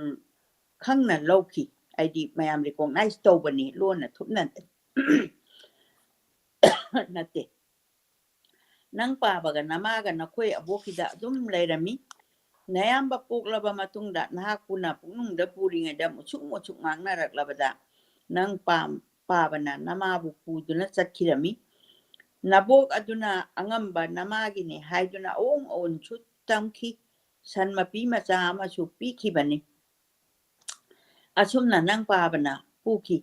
ꯈꯪꯅ ꯂꯧꯈꯤ꯫ ꯍꯥꯏꯗꯤ ꯃꯌꯥꯝ recognize ꯇꯧꯕꯅꯤ, ꯂꯣꯟꯅ ꯊꯨꯞꯅ ꯅꯠꯇꯦ꯫ ꯅꯪ ꯄꯥꯕꯒ ꯅꯃꯥꯒ ꯅꯈꯣꯏ ꯑꯕꯣꯛꯀꯤꯗ ꯑꯗꯨꯝ ꯂꯩꯔꯝꯃꯤ꯫ ꯅꯌꯥꯝꯕ ꯄꯣꯛꯂꯕ ꯃꯇꯨꯡꯗ ꯅꯍꯥꯛꯄꯨꯅ ꯄꯨꯛꯅꯨꯡꯗ ꯄꯨꯔꯤꯉꯩꯗ ꯃꯨꯁꯨꯛ ꯃꯨꯁꯨꯛ ꯉꯥꯡꯅꯔꯛꯂꯕꯗ ꯅꯪ ꯄꯥꯝ-, ꯄꯥꯕꯅ ꯅꯃꯥꯕꯨ ꯄꯨꯗꯨꯅ ꯆꯠꯈꯤꯔꯝꯃꯤ꯫ ꯅꯕꯣꯛ ꯑꯗꯨꯅ ꯑꯉꯝꯕ ꯅꯃꯥꯒꯤꯅꯤ ꯍꯥꯏꯗꯨꯅ ꯑꯑꯣꯟ ꯑꯑꯣꯟꯁꯨ ꯇꯝꯈꯤ꯫ ꯁꯟ ꯃꯄꯤ ꯃꯆꯥ ꯑꯃꯁꯨ ꯄꯤꯈꯤꯕꯅꯤ꯫ ꯑꯁꯨꯝꯅ ꯅꯪ ꯄꯥꯕꯅ ꯄꯨꯈꯤ꯫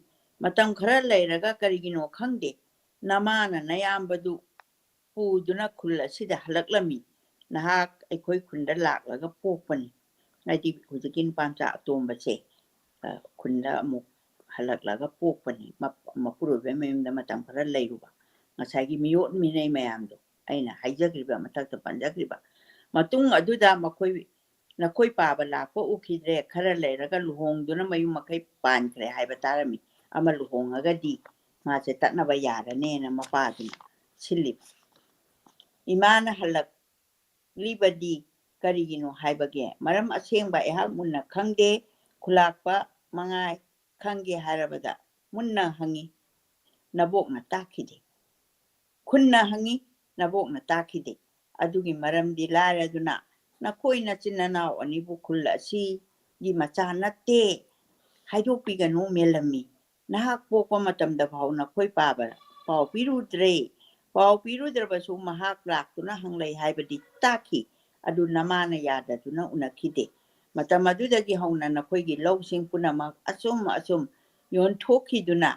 ꯃꯇꯝ ꯈꯔ ꯂꯩꯔꯒ ꯀꯔꯤꯒꯤꯅꯣ ꯈꯪꯗꯦ, ꯅꯃꯥꯅ ꯅꯌꯥꯝꯕꯗꯨ ꯄꯨꯗꯨꯅ ꯈꯨꯜ ꯑꯁꯤꯗ ꯍꯜꯂꯛꯂꯝꯃꯤ꯫ ꯅꯍꯥꯛ ꯑꯩꯈꯣꯏ ꯈꯨꯟꯗ ꯂꯥꯛꯂꯒ ꯄꯣꯛꯄꯅꯤ꯫ ꯍꯥꯏꯗꯤ ꯍꯧꯖꯤꯛꯀꯤ ꯅꯨꯄꯥ ꯃꯆꯥ ꯑꯇꯣꯝꯕꯁꯦ, ꯑ, ꯈꯨꯟꯗ ꯑꯃꯨꯛ ꯍꯜꯂꯛꯂꯒ ꯄꯣꯛꯄꯅꯤ꯫ ꯃꯞ-, ꯃꯄꯨꯔꯣꯏꯕꯩ ꯃꯌꯨꯝꯗ ꯃꯇꯝ ꯈꯔ ꯂꯩꯔꯨꯕ꯫ ꯉꯁꯥꯏꯒꯤ ꯃꯤꯑꯣꯠ ꯃꯤꯅꯩ ꯃꯌꯥꯝꯗꯣ, ꯑꯩꯅ ꯍꯥꯏꯖꯈ꯭ꯔꯤꯕ, ꯃꯊꯛꯇ ꯄꯟꯖꯈ꯭ꯔꯤꯕ꯫ ꯃꯇꯨꯡ ꯑꯗꯨꯗ ꯃꯈꯣꯏ, ꯅꯈꯣꯏ ꯄꯥꯕ ꯂꯥꯛꯄ ꯎꯈꯤꯗ꯭ꯔꯦ, ꯈꯔ ꯂꯩꯔꯒ ꯂꯨꯍꯣꯡꯗꯨꯅ ꯃꯌꯨꯝ ꯃꯀꯩ ꯄꯥꯟꯈ꯭ꯔꯦ ꯍꯥꯏꯕ ꯇꯥꯔꯝꯃꯤ꯫ ꯑꯃ ꯂꯨꯍꯣꯡꯉꯒꯗꯤ ꯃꯥꯁꯦ ꯇꯠꯅꯕ ꯌꯥꯔꯅꯦꯅ ꯃꯄꯥꯗꯨꯅ ꯁꯤꯜꯂꯤꯕ꯫ ꯏꯃꯥꯅ ꯍꯜꯂꯛꯂꯤꯕꯗꯤ ꯀꯔꯤꯒꯤꯅꯣ ꯍꯥꯏꯕꯒꯦ? ꯃꯔꯝ ꯑꯁꯦꯡꯕ ꯑꯩꯍꯥꯛ ꯃꯨꯟꯅ ꯈꯪꯗꯦ꯫ ꯈꯨꯂꯥꯛꯄ ꯃꯉꯥꯏ ꯈꯪꯒꯦ ꯍꯥꯏꯔꯕꯗ ꯃꯨꯟꯅ ꯍꯪꯉꯤ꯫ ꯅꯕꯣꯛꯅ ꯇꯥꯛꯈꯤꯗꯦ꯫ ꯈꯨꯟꯅ ꯍꯪꯉꯤ꯫ ꯅꯕꯣꯛꯅ ꯇꯥꯛꯈꯤꯗꯦ꯫ ꯑꯗꯨꯒꯤ ꯃꯔꯝꯗꯤ ꯂꯥꯏꯔꯗꯨꯅ ꯅꯈꯣꯏ ꯅꯆꯤꯟ ꯅꯅꯥꯎ ꯑꯅꯤꯕꯨ ꯈꯨꯜ ꯑꯁꯤꯒꯤ ꯃꯆꯥ ꯅꯠꯇꯦ ꯍꯥꯏꯗꯣꯛꯄꯤꯒꯅꯨ ꯃꯦꯜꯂꯝꯃꯤ꯫ ꯅꯍꯥꯛ ꯄꯣꯛꯄ ꯃꯇꯝꯗ ꯐꯥꯎ ꯅꯈꯣꯏ ꯄꯥꯕ ꯄꯥꯎ ꯄꯤꯔꯨꯗ꯭ꯔꯦ꯫ ꯄꯥꯎ ꯄꯤꯔꯨꯗ꯭ꯔꯕꯁꯨ ꯃꯍꯥꯛ ꯂꯥꯛꯇꯨꯅ ꯍꯪꯂꯩ ꯍꯥꯏꯕꯗꯤ ꯇꯥꯈꯤ꯫ ꯑꯗꯨ ꯅꯃꯥꯅ ꯌꯥꯗꯗꯨꯅ ꯎꯅꯈꯤꯗꯦ꯫ ꯃꯇꯝ ꯑꯗꯨꯗꯒꯤ ꯍꯧꯅ ꯅꯈꯣꯏꯒꯤ ꯂꯧꯁꯤꯡ ꯄꯨꯝꯅꯃꯛ ꯑꯆꯨꯝ ꯑꯆꯨꯝ ꯌꯣꯟꯊꯣꯛꯈꯤꯗꯨꯅ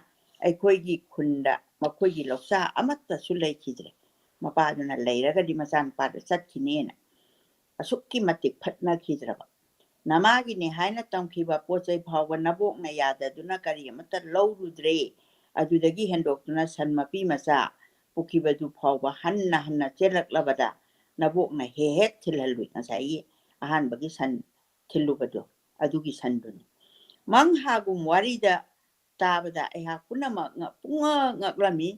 ꯑꯩꯈꯣꯏꯒꯤ ꯈꯨꯟꯗ ꯃꯈꯣꯏꯒꯤ ꯂꯧꯁꯥ ꯑꯃꯠꯇꯁꯨ ꯂꯩꯈꯤꯗ꯭ꯔꯦ꯫ ꯃꯄꯥꯗꯨꯅ ꯂꯩꯔꯒꯗꯤ ꯃꯆꯥꯅꯨꯄꯥꯗꯨ ꯆꯠꯈꯤꯅꯦꯅ ꯑꯁꯨꯛꯀꯤ ꯃꯇꯤꯛ ꯐꯠꯅꯈꯤꯗ꯭ꯔꯕ꯫ ꯅꯃꯥꯒꯤꯅꯦ ꯍꯥꯏꯅ ꯇꯝꯈꯤꯕ ꯄꯣꯠ ꯆꯩ ꯐꯥꯎꯕ ꯅꯕꯣꯛꯅ ꯌꯥꯗꯗꯨꯅ ꯀꯔꯤ ꯑꯃꯠꯇ ꯂꯧꯔꯨꯗ꯭ꯔꯦ꯫ ꯑꯗꯨꯗꯒꯤ ꯍꯦꯟꯗꯣꯛꯇꯨꯅ ꯁꯟ ꯃꯄꯤ ꯃꯆꯥ ꯄꯨꯈꯤꯕꯗꯨ ꯐꯥꯎꯕ ꯍꯟꯅ ꯍꯟꯅ ꯆꯦꯜꯂꯛꯂꯕꯗ ꯅꯕꯣꯛꯅ ꯍꯦꯛ ꯍꯦꯛ ꯊꯤꯜꯍꯜꯂꯨꯏ꯫ ꯉꯁꯥꯏꯒꯤ ꯑꯍꯥꯟꯕꯒꯤ ꯁꯟ ꯊꯤꯜꯂꯨꯕꯗꯣ, ꯑꯗꯨꯒꯤ ꯁꯟꯗꯨꯅꯤ꯫ ꯃꯪꯍꯥꯒꯨꯝ ꯋꯥꯔꯤꯗ ꯇꯥꯕꯗ ꯑꯩꯍꯥꯛ ꯄꯨꯝꯅꯃꯛ ꯉꯛ-, ꯄꯨꯡꯉꯛ ꯉꯛꯂꯝꯃꯤ꯫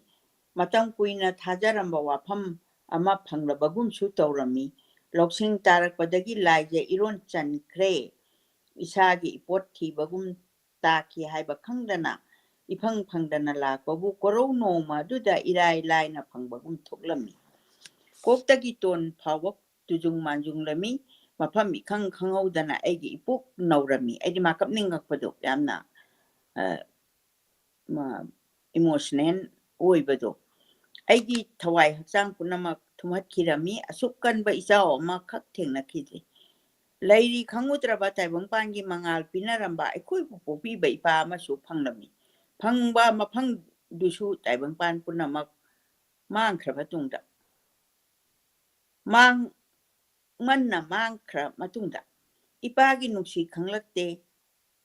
ꯃꯇꯝ ꯀꯨꯏꯅ ꯊꯥꯖꯔꯝꯕ ꯋꯥꯐꯝ ꯑꯃ ꯐꯪꯂꯕꯒꯨꯝꯁꯨ ꯇꯧꯔꯝꯃꯤ꯫ ꯂꯧꯁꯤꯡ ꯇꯥꯔꯛꯄꯗꯒꯤ ꯂꯥꯏꯖ ꯏꯔꯣꯟ ꯆꯟꯈ꯭ꯔꯦ꯫ ꯏꯁꯥꯒꯤ ꯏꯄꯣꯠ ꯊꯤꯕꯒꯨꯝ ꯇꯥꯈꯤ ꯍꯥꯏꯕ ꯈꯪꯗꯅ, ꯏꯐꯪ ꯐꯪꯗꯅ ꯂꯥꯛꯄꯕꯨ ꯀꯣꯔꯧ ꯅꯣꯡꯃ ꯑꯗꯨꯗ ꯏꯔꯥꯏ ꯂꯥꯏꯅ ꯐꯪꯕꯒꯨꯝ ꯊꯣꯛꯂꯝꯃꯤ꯫ ꯀꯣꯛꯇꯒꯤ ꯇꯣꯟ ꯐꯥꯎꯕ ꯇꯨꯖꯨꯡ ꯃꯥꯟꯖꯨꯡꯂꯝꯃꯤ꯫ ꯃꯐꯝ ꯏꯈꯪ ꯈꯪꯍꯧꯗꯅ ꯑꯩꯒꯤ ꯏꯄꯨꯛ ꯅꯧꯔꯝꯃꯤ꯫ ꯑꯩꯗꯤ ꯃꯥ ꯀꯞꯅꯤꯡꯉꯛꯄꯗꯣ ꯌꯥꯝꯅ, ꯑ, ꯏꯃꯣꯁꯅꯦꯜ ꯑꯣꯏꯕꯗꯣ ꯑꯩꯒꯤ ꯊꯋꯥꯏ ꯍꯛꯆꯥꯡ ꯄꯨꯝꯅꯃꯛ ꯊꯨꯝꯍꯠꯈꯤꯔꯝꯃꯤ꯫ ꯑꯁꯨꯛ ꯀꯟꯕ ꯏꯆꯥꯎ ꯑꯃꯈꯛ ꯊꯦꯡꯅꯈꯤꯗ꯭ꯔꯤ꯫ ꯂꯩꯔꯤ ꯈꯪꯉꯨꯗ꯭ꯔꯕ ꯇꯥꯏꯕꯪꯄꯥꯟꯒꯤ ꯃꯉꯥꯜ ꯄꯤꯅꯔꯝꯕ ꯑꯩꯈꯣꯏꯕꯨ ꯄꯣꯛꯄꯤꯕ ꯏꯄꯥ ꯑꯃꯁꯨ ꯐꯪꯂꯝꯃꯤ꯫ ꯐꯪꯕ ꯃꯐꯝꯗꯨꯁꯨ ꯇꯥꯏꯕꯪꯄꯥꯟ ꯄꯨꯝꯅꯃꯛ ꯃꯥꯡꯈ꯭ꯔꯕ ꯇꯨꯡꯗ ꯃꯥꯡ ꯉꯟꯅ ꯃꯥꯡꯈ꯭ꯔ ꯃꯇꯨꯡꯗ ꯏꯄꯥꯒꯤ ꯅꯨꯡꯁꯤ ꯈꯪꯂꯛꯇꯦ꯫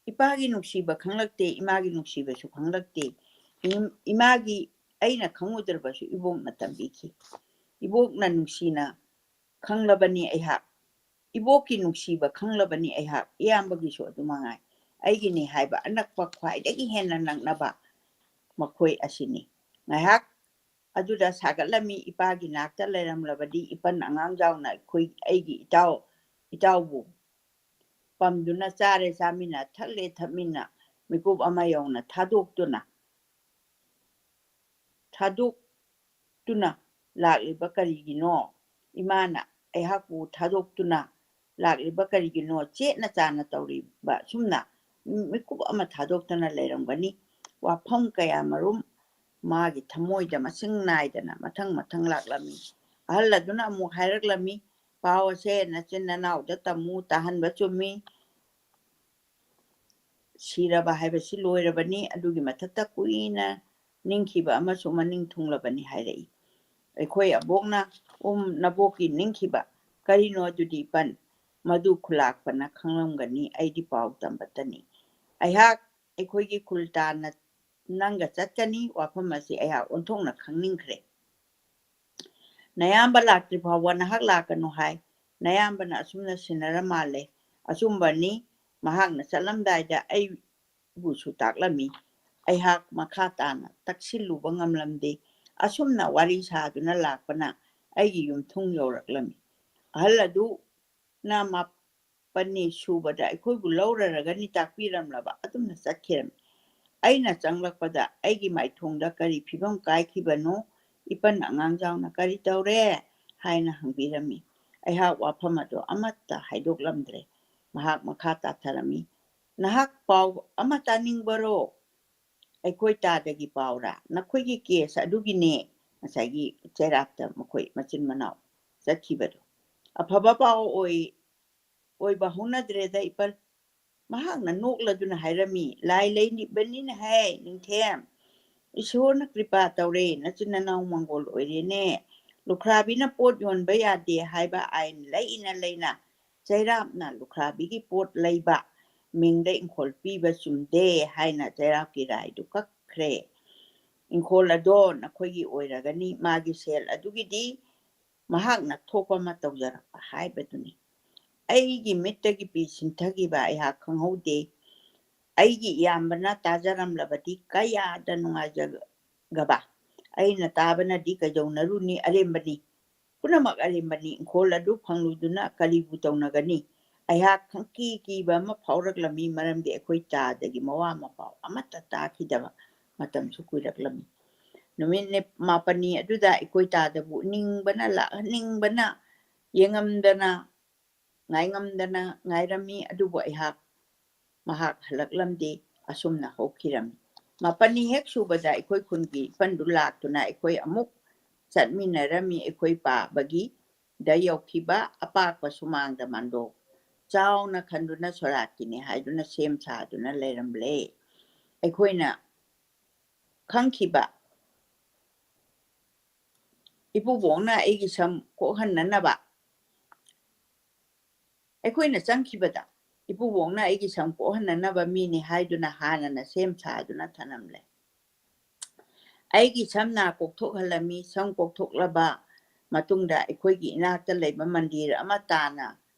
ꯏꯄꯥꯒꯤ ꯅꯨꯡꯁꯤꯕ ꯈꯪꯂꯛꯇꯦ, ꯏꯃꯥꯒꯤ ꯅꯨꯡꯁꯤꯕꯁꯨ ꯈꯪꯂꯛꯇꯦ꯫ ꯏꯝ-, ꯏꯃꯥꯒꯤ ꯑꯩꯅ ꯈꯪꯉꯨꯗ꯭ꯔꯕꯁꯨ ꯏꯕꯣꯛꯅ ꯇꯝꯕꯤꯈꯤ꯫ ꯏꯕꯣꯛꯅ ꯅꯨꯡꯁꯤꯅ ꯈꯪꯂꯕꯅꯤ ꯑꯩꯍꯥꯛ꯫ ꯏꯕꯣꯛꯀꯤ ꯅꯨꯡꯁꯤꯕ ꯈꯪꯂꯕꯅꯤ ꯑꯩꯍꯥꯛ꯫ ꯏꯌꯥꯝꯕꯒꯤꯁꯨ ꯑꯗꯨ ꯃꯉꯥꯏ꯫ ꯑꯩꯒꯤꯅꯤ ꯍꯥꯏꯕ ꯑꯅꯛꯄ ꯈ꯭ꯋꯥꯏꯗꯒꯤ ꯍꯦꯟꯅ ꯅꯛꯅꯕ ꯃꯈꯣꯏ ꯑꯁꯤꯅꯤ꯫ ꯉꯥꯏꯍꯥꯛ ꯑꯗꯨꯗ ꯁꯥꯒꯠꯂꯝꯃꯤ꯫ ꯏꯄꯥꯒꯤ ꯅꯥꯛꯇ ꯂꯩꯔꯝꯂꯕꯗꯤ ꯏꯄꯟ ꯑꯉꯥꯡꯖꯥꯎꯅ ꯑꯩꯈꯣꯏ, ꯑꯩꯒꯤ ꯏꯇꯥꯎ, ꯏꯇꯥꯎꯕꯨ ꯄꯝꯗꯨꯅ ꯆꯥꯔꯦ ꯆꯥꯃꯤꯟꯅ, ꯊꯛꯂꯦ ꯊꯛꯃꯤꯟꯅ, ꯃꯤꯀꯨꯞ ꯑꯃ ꯌꯧꯅ ꯊꯥꯗꯣꯛꯇꯨꯅ, ꯊꯥꯗꯣꯛꯇꯨꯅ ꯂꯥꯛꯂꯤꯕ ꯀꯔꯤꯒꯤꯅꯣ? ꯏꯃꯥꯅ ꯑꯩꯍꯥꯛꯄꯨ ꯊꯥꯗꯣꯛꯇꯨꯅ ꯂꯥꯛꯂꯤꯕ ꯀꯔꯤꯒꯤꯅꯣ? ꯆꯦꯠꯅ ꯆꯥꯅ ꯇꯧꯔꯤꯕ ꯑꯁꯨꯝꯅ ꯃꯤꯀꯨꯞ ꯑꯃ ꯊꯥꯗꯣꯛꯇꯅ ꯂꯩꯔꯝꯒꯅꯤ꯫ ꯋꯥꯐꯝ ꯀꯌꯥ ꯃꯔꯨꯝ ꯃꯥꯒꯤ ꯊꯃꯣꯏꯗ ꯃꯁꯤꯡ ꯅꯥꯏꯗꯅ ꯃꯊꯪ ꯃꯊꯪ ꯂꯥꯛꯂꯝꯃꯤ꯫ ꯑꯍꯜ ꯑꯗꯨꯅ ꯑꯃꯨꯛ ꯍꯥꯏꯔꯛꯂꯝꯃꯤ, "ꯄꯥꯎ ꯑꯁꯦ ꯅꯆꯤꯟ ꯅꯅꯥꯎꯗ ꯇꯝꯃꯨ, ꯇꯥꯍꯟꯕ ꯆꯨꯝꯃꯤ꯫ ꯁꯤꯔꯕ ꯍꯥꯏꯕꯁꯤ ꯂꯣꯏꯔꯕꯅꯤ, ꯑꯗꯨꯒꯤ ꯃꯊꯛꯇ ꯀꯨꯏꯅ ꯅꯤꯡꯈꯤꯕ ꯑꯃꯁꯨ ꯃꯅꯤꯡ ꯊꯨꯡꯂꯕꯅꯤ" ꯍꯥꯏꯔꯛꯏ꯫ ꯑꯩꯈꯣꯏ ꯑꯕꯣꯛꯅ, "ꯎꯝ, ꯅꯕꯣꯛꯀꯤ ꯅꯤꯡꯈꯤꯕ ꯀꯔꯤꯅꯣ ꯑꯗꯨꯗꯤ ꯏꯄꯟ? ꯃꯗꯨ ꯈꯨꯂꯥꯛꯄꯅ ꯈꯪꯂꯝꯒꯅꯤ, ꯑꯩꯗꯤ ꯄꯥꯎ ꯇꯝꯕꯇꯅꯤ꯫ ꯑꯩꯍꯥꯛ ꯑꯩꯈꯣꯏꯒꯤ ꯈꯨꯜ ꯇꯥꯟꯅ ꯅꯪꯒ ꯆꯠꯀꯅꯤ, ꯋꯥꯐꯝ ꯑꯁꯤ ꯑꯩꯍꯥꯛ ꯑꯣꯟꯊꯣꯛꯅ ꯈꯪꯅꯤꯡꯈ꯭ꯔꯦ꯫ ꯅꯌꯥꯝꯕ ꯂꯥꯛꯇ꯭ꯔꯤ ꯐꯥꯎꯕ ꯅꯍꯥꯛ ꯂꯥꯛꯀꯅꯨ ꯍꯥꯏ꯫ ꯅꯌꯥꯝꯕꯅ ꯑꯁꯨꯝꯅ ꯁꯤꯟꯅꯔ ꯃꯥꯜꯂꯦ꯫ ꯑꯆꯨꯝꯕꯅꯤ, ꯃꯍꯥꯛꯅ ꯆꯠꯂꯝꯗꯥꯏꯗ ꯑꯩꯕꯨꯁꯨ ꯇꯥꯛꯂꯝꯃꯤ꯫ ꯑꯩꯍꯥꯛ ꯃꯈꯥ ꯇꯥꯅ ꯇꯛꯁꯤꯜꯂꯨꯕ ꯉꯝꯂꯝꯗꯦ꯫ ꯑꯁꯨꯝꯅ ꯋꯥꯔꯤ ꯁꯥꯗꯨꯅ ꯂꯥꯛꯄꯅ ꯑꯩꯒꯤ ꯌꯨꯝꯊꯨꯡ ꯌꯧꯔꯛꯂꯝꯃꯤ꯫ ꯑꯍꯜ ꯑꯗꯨ ꯅ ꯃꯥꯄꯟꯅꯤ ꯁꯨꯕꯗ ꯑꯩꯈꯣꯏꯕꯨ ꯂꯧꯔꯔꯒꯅꯤ ꯇꯥꯛꯄꯤꯔꯝꯂꯕ ꯑꯗꯨꯝꯅ ꯆꯠꯈꯤꯔꯝꯃꯤ꯫ ꯑꯩꯅ ꯆꯪꯂꯛꯄꯗ ꯑꯩꯒꯤ ꯃꯥꯏꯊꯣꯡꯗ ꯀꯔꯤ ꯐꯤꯕꯝ ꯀꯥꯏꯈꯤꯕꯅꯣ? ꯏꯄꯟ ꯑꯉꯥꯡꯖꯥꯎꯅ ꯀꯔꯤ ꯇꯧꯔꯦ?" ꯍꯥꯏꯅ ꯍꯪꯕꯤꯔꯝꯃꯤ꯫ ꯑꯩꯍꯥꯛ ꯋꯥꯐꯝ ꯑꯗꯨ ꯑꯃꯠꯇ ꯍꯥꯏꯗꯣꯛꯂꯝꯗ꯭ꯔꯦ꯫ ꯃꯍꯥꯛ ꯃꯈꯥ ꯇꯥꯊꯔꯝꯃꯤ, "ꯅꯍꯥꯛ ꯄꯥꯎ ꯑꯃ ꯇꯥꯅꯤꯡꯕꯔꯣ?" ꯑꯩꯈꯣꯏ ꯇꯥꯗꯒꯤ ꯄꯥꯎꯔꯥ? ꯅꯈꯣꯏꯒꯤ ꯀꯦꯁ ꯑꯗꯨꯒꯤꯅꯦ ꯉꯁꯥꯏꯒꯤ ꯆꯩꯔꯥꯛꯇ ꯃꯈꯣꯏ ꯃꯆꯤꯟ ꯃꯅꯥꯎ ꯆꯠꯈꯤꯕꯗꯣ꯫ ꯑꯐꯕ ꯄꯥꯎ ꯑꯣꯏ-, ꯑꯣꯏꯕ ꯍꯧꯅꯗ꯭ꯔꯦꯗ ꯏꯄꯜ꯫ ꯃꯍꯥꯛꯅ ꯅꯣꯛꯂꯗꯨꯅ ꯍꯥꯏꯔꯝꯃꯤ, "ꯂꯥꯏ ꯂꯩꯕꯅꯤꯅ ꯍꯥꯏ, ꯅꯤꯡꯊꯦꯝ꯫ ꯏꯁꯣꯔꯅ ꯀ꯭ꯔꯤꯄꯥ ꯇꯧꯔꯦ, ꯅꯆꯤꯟ ꯅꯅꯥꯎ ꯃꯪꯒꯣꯜ ꯑꯣꯏꯔꯦꯅꯦ꯫ ꯂꯨꯈ꯭ꯔꯥꯕꯤꯅ ꯄꯣꯠ ꯌꯣꯟꯕ ꯌꯥꯗꯦ ꯍꯥꯏꯕ ꯑꯥꯏꯟ ꯂꯩꯅ ꯂꯩꯅ ꯆꯩꯔꯥꯞꯅ ꯂꯨꯈ꯭ꯔꯥꯕꯤꯒꯤ ꯄꯣꯠ ꯂꯩꯕ ꯃꯤꯡꯗ ꯏꯪꯈꯣꯜ ꯄꯤꯕ ꯆꯨꯝꯗꯦ" ꯍꯥꯏꯅ ꯆꯩꯔꯥꯞꯀꯤ ꯔꯥꯏꯗꯨ ꯀꯛꯈ꯭ꯔꯦ꯫ "ꯏꯪꯈꯣꯜ ꯑꯗꯣ ꯅꯈꯣꯏꯒꯤ ꯑꯣꯏꯔꯒꯅꯤ, ꯃꯥꯒꯤ ꯁꯦꯜ ꯑꯗꯨꯒꯤꯗꯤ ꯃꯍꯥꯛꯅ ꯊꯣꯛꯄ ꯑꯃ ꯇꯧꯖꯔꯛꯄ ꯍꯥꯏꯕꯗꯨꯅꯤ꯫ ꯑꯩꯒꯤ ꯃꯤꯠꯇꯒꯤ ꯄꯤ ꯁꯤꯟꯊꯈꯤꯕ ꯑꯩꯍꯥꯛ ꯈꯪꯍꯧꯗꯦ꯫ ꯑꯩꯒꯤ ꯏꯌꯥꯝꯕꯅ ꯇꯥꯖꯔꯝꯂꯕꯗꯤ ꯀꯌꯥꯗ ꯅꯨꯡꯉꯥꯏꯖꯒꯕ꯫ ꯑꯩꯅ ꯇꯥꯕꯅꯗꯤ ꯀꯩꯗꯧꯅꯔꯨꯅꯤ, ꯑꯔꯦꯝꯕꯅꯤ꯫ ꯄꯨꯝꯅꯃꯛ ꯑꯔꯦꯝꯕꯅꯤ꯫ ꯏꯪꯈꯣꯜ ꯑꯗꯨ ꯐꯪꯂꯨꯗꯨꯅ ꯀꯔꯤꯕꯨ ꯇꯧꯅꯒꯅꯤ?" ꯑꯩꯍꯥꯛ ꯈꯪꯀꯤ ꯀꯤꯕ ꯑꯃ ꯐꯥꯎꯔꯛꯂꯝꯃꯤ, ꯃꯔꯝꯗꯤ ꯑꯩꯈꯣꯏ ꯇꯥꯗꯒꯤ ꯃꯋꯥ ꯃꯄꯥꯎ ꯑꯃꯠꯇ ꯇꯥꯈꯤꯗꯕ ꯃꯇꯝꯁꯨ ꯀꯨꯏꯔꯛꯂꯝꯃꯤ꯫ ꯅꯨꯃꯤꯠ ꯅꯤ-, ꯃꯥꯄꯟꯅꯤ ꯑꯗꯨꯗ ꯑꯩꯈꯣꯏ ꯇꯥꯗꯕꯨ ꯎꯅꯤꯡꯕꯅ, ꯂꯥꯛꯍꯟꯅꯤꯡꯕꯅ, ꯌꯦꯡꯉꯝꯗꯅ, ꯉꯥꯏꯉꯝꯗꯅ ꯉꯥꯏꯔꯝꯃꯤ, ꯑꯗꯨꯕꯨ ꯑꯩꯍꯥꯛ, ꯃꯍꯥꯛ ꯍꯜꯂꯛꯂꯝꯗꯦ꯫ ꯑꯁꯨꯝꯅ ꯍꯧꯈꯤꯔꯝꯃꯤ꯫ ꯃꯥꯄꯟꯅꯤ ꯍꯦꯛ ꯁꯨꯕꯗ ꯑꯩꯈꯣꯏ ꯈꯨꯟꯒꯤ ꯏꯄꯟꯗꯨ ꯂꯥꯛꯇꯨꯅ ꯑꯩꯈꯣꯏ ꯑꯃꯨꯛ ꯆꯠꯃꯤꯟꯅꯔꯝꯃꯤ꯫ ꯑꯩꯈꯣꯏ ꯄꯥꯕꯒꯤꯗ ꯌꯧꯈꯤꯕ ꯑꯄꯥꯛꯄ ꯁꯨꯃꯥꯡꯗ ꯃꯥꯟꯗꯣꯞ ꯆꯥꯎꯅ ꯈꯟꯗꯨꯅ ꯁꯣꯔꯥꯠꯀꯤꯅꯤ ꯍꯥꯏꯗꯨꯅ ꯁꯦꯝ ꯁꯥꯗꯨꯅ ꯂꯩꯔꯝꯂꯦ꯫ ꯑꯩꯈꯣꯏꯅ ꯈꯪꯈꯤꯕ ꯏꯄꯨꯕꯣꯛꯅ ꯑꯩꯒꯤ ꯁꯝ ꯀꯣꯛꯍꯟꯅꯅꯕ, ꯑꯩꯈꯣꯏꯅ ꯆꯪꯈꯤꯕꯗ ꯏꯄꯨꯕꯣꯛꯅ ꯑꯩꯒꯤ ꯁꯝ ꯀꯣꯛꯍꯟꯅꯅꯕ ꯃꯤꯅꯤ ꯍꯥꯏꯗꯨꯅ ꯍꯥꯟꯅꯅ ꯁꯦꯝ ꯁꯥꯗꯨꯅ ꯊꯅꯝꯂꯦ꯫ ꯑꯩꯒꯤ ꯁꯝ ꯅꯥ ꯀꯣꯛꯊꯣꯛꯍꯜꯂꯝꯃꯤ꯫ ꯁꯝ ꯀꯣꯛꯊꯣꯛꯂꯕ ꯃꯇꯨꯡꯗ ꯑꯩꯈꯣꯏꯒꯤ ꯏꯅꯥꯛꯇ ꯂꯩꯕ ꯃꯟꯗꯤꯔ ꯑꯃ ꯇꯥꯅ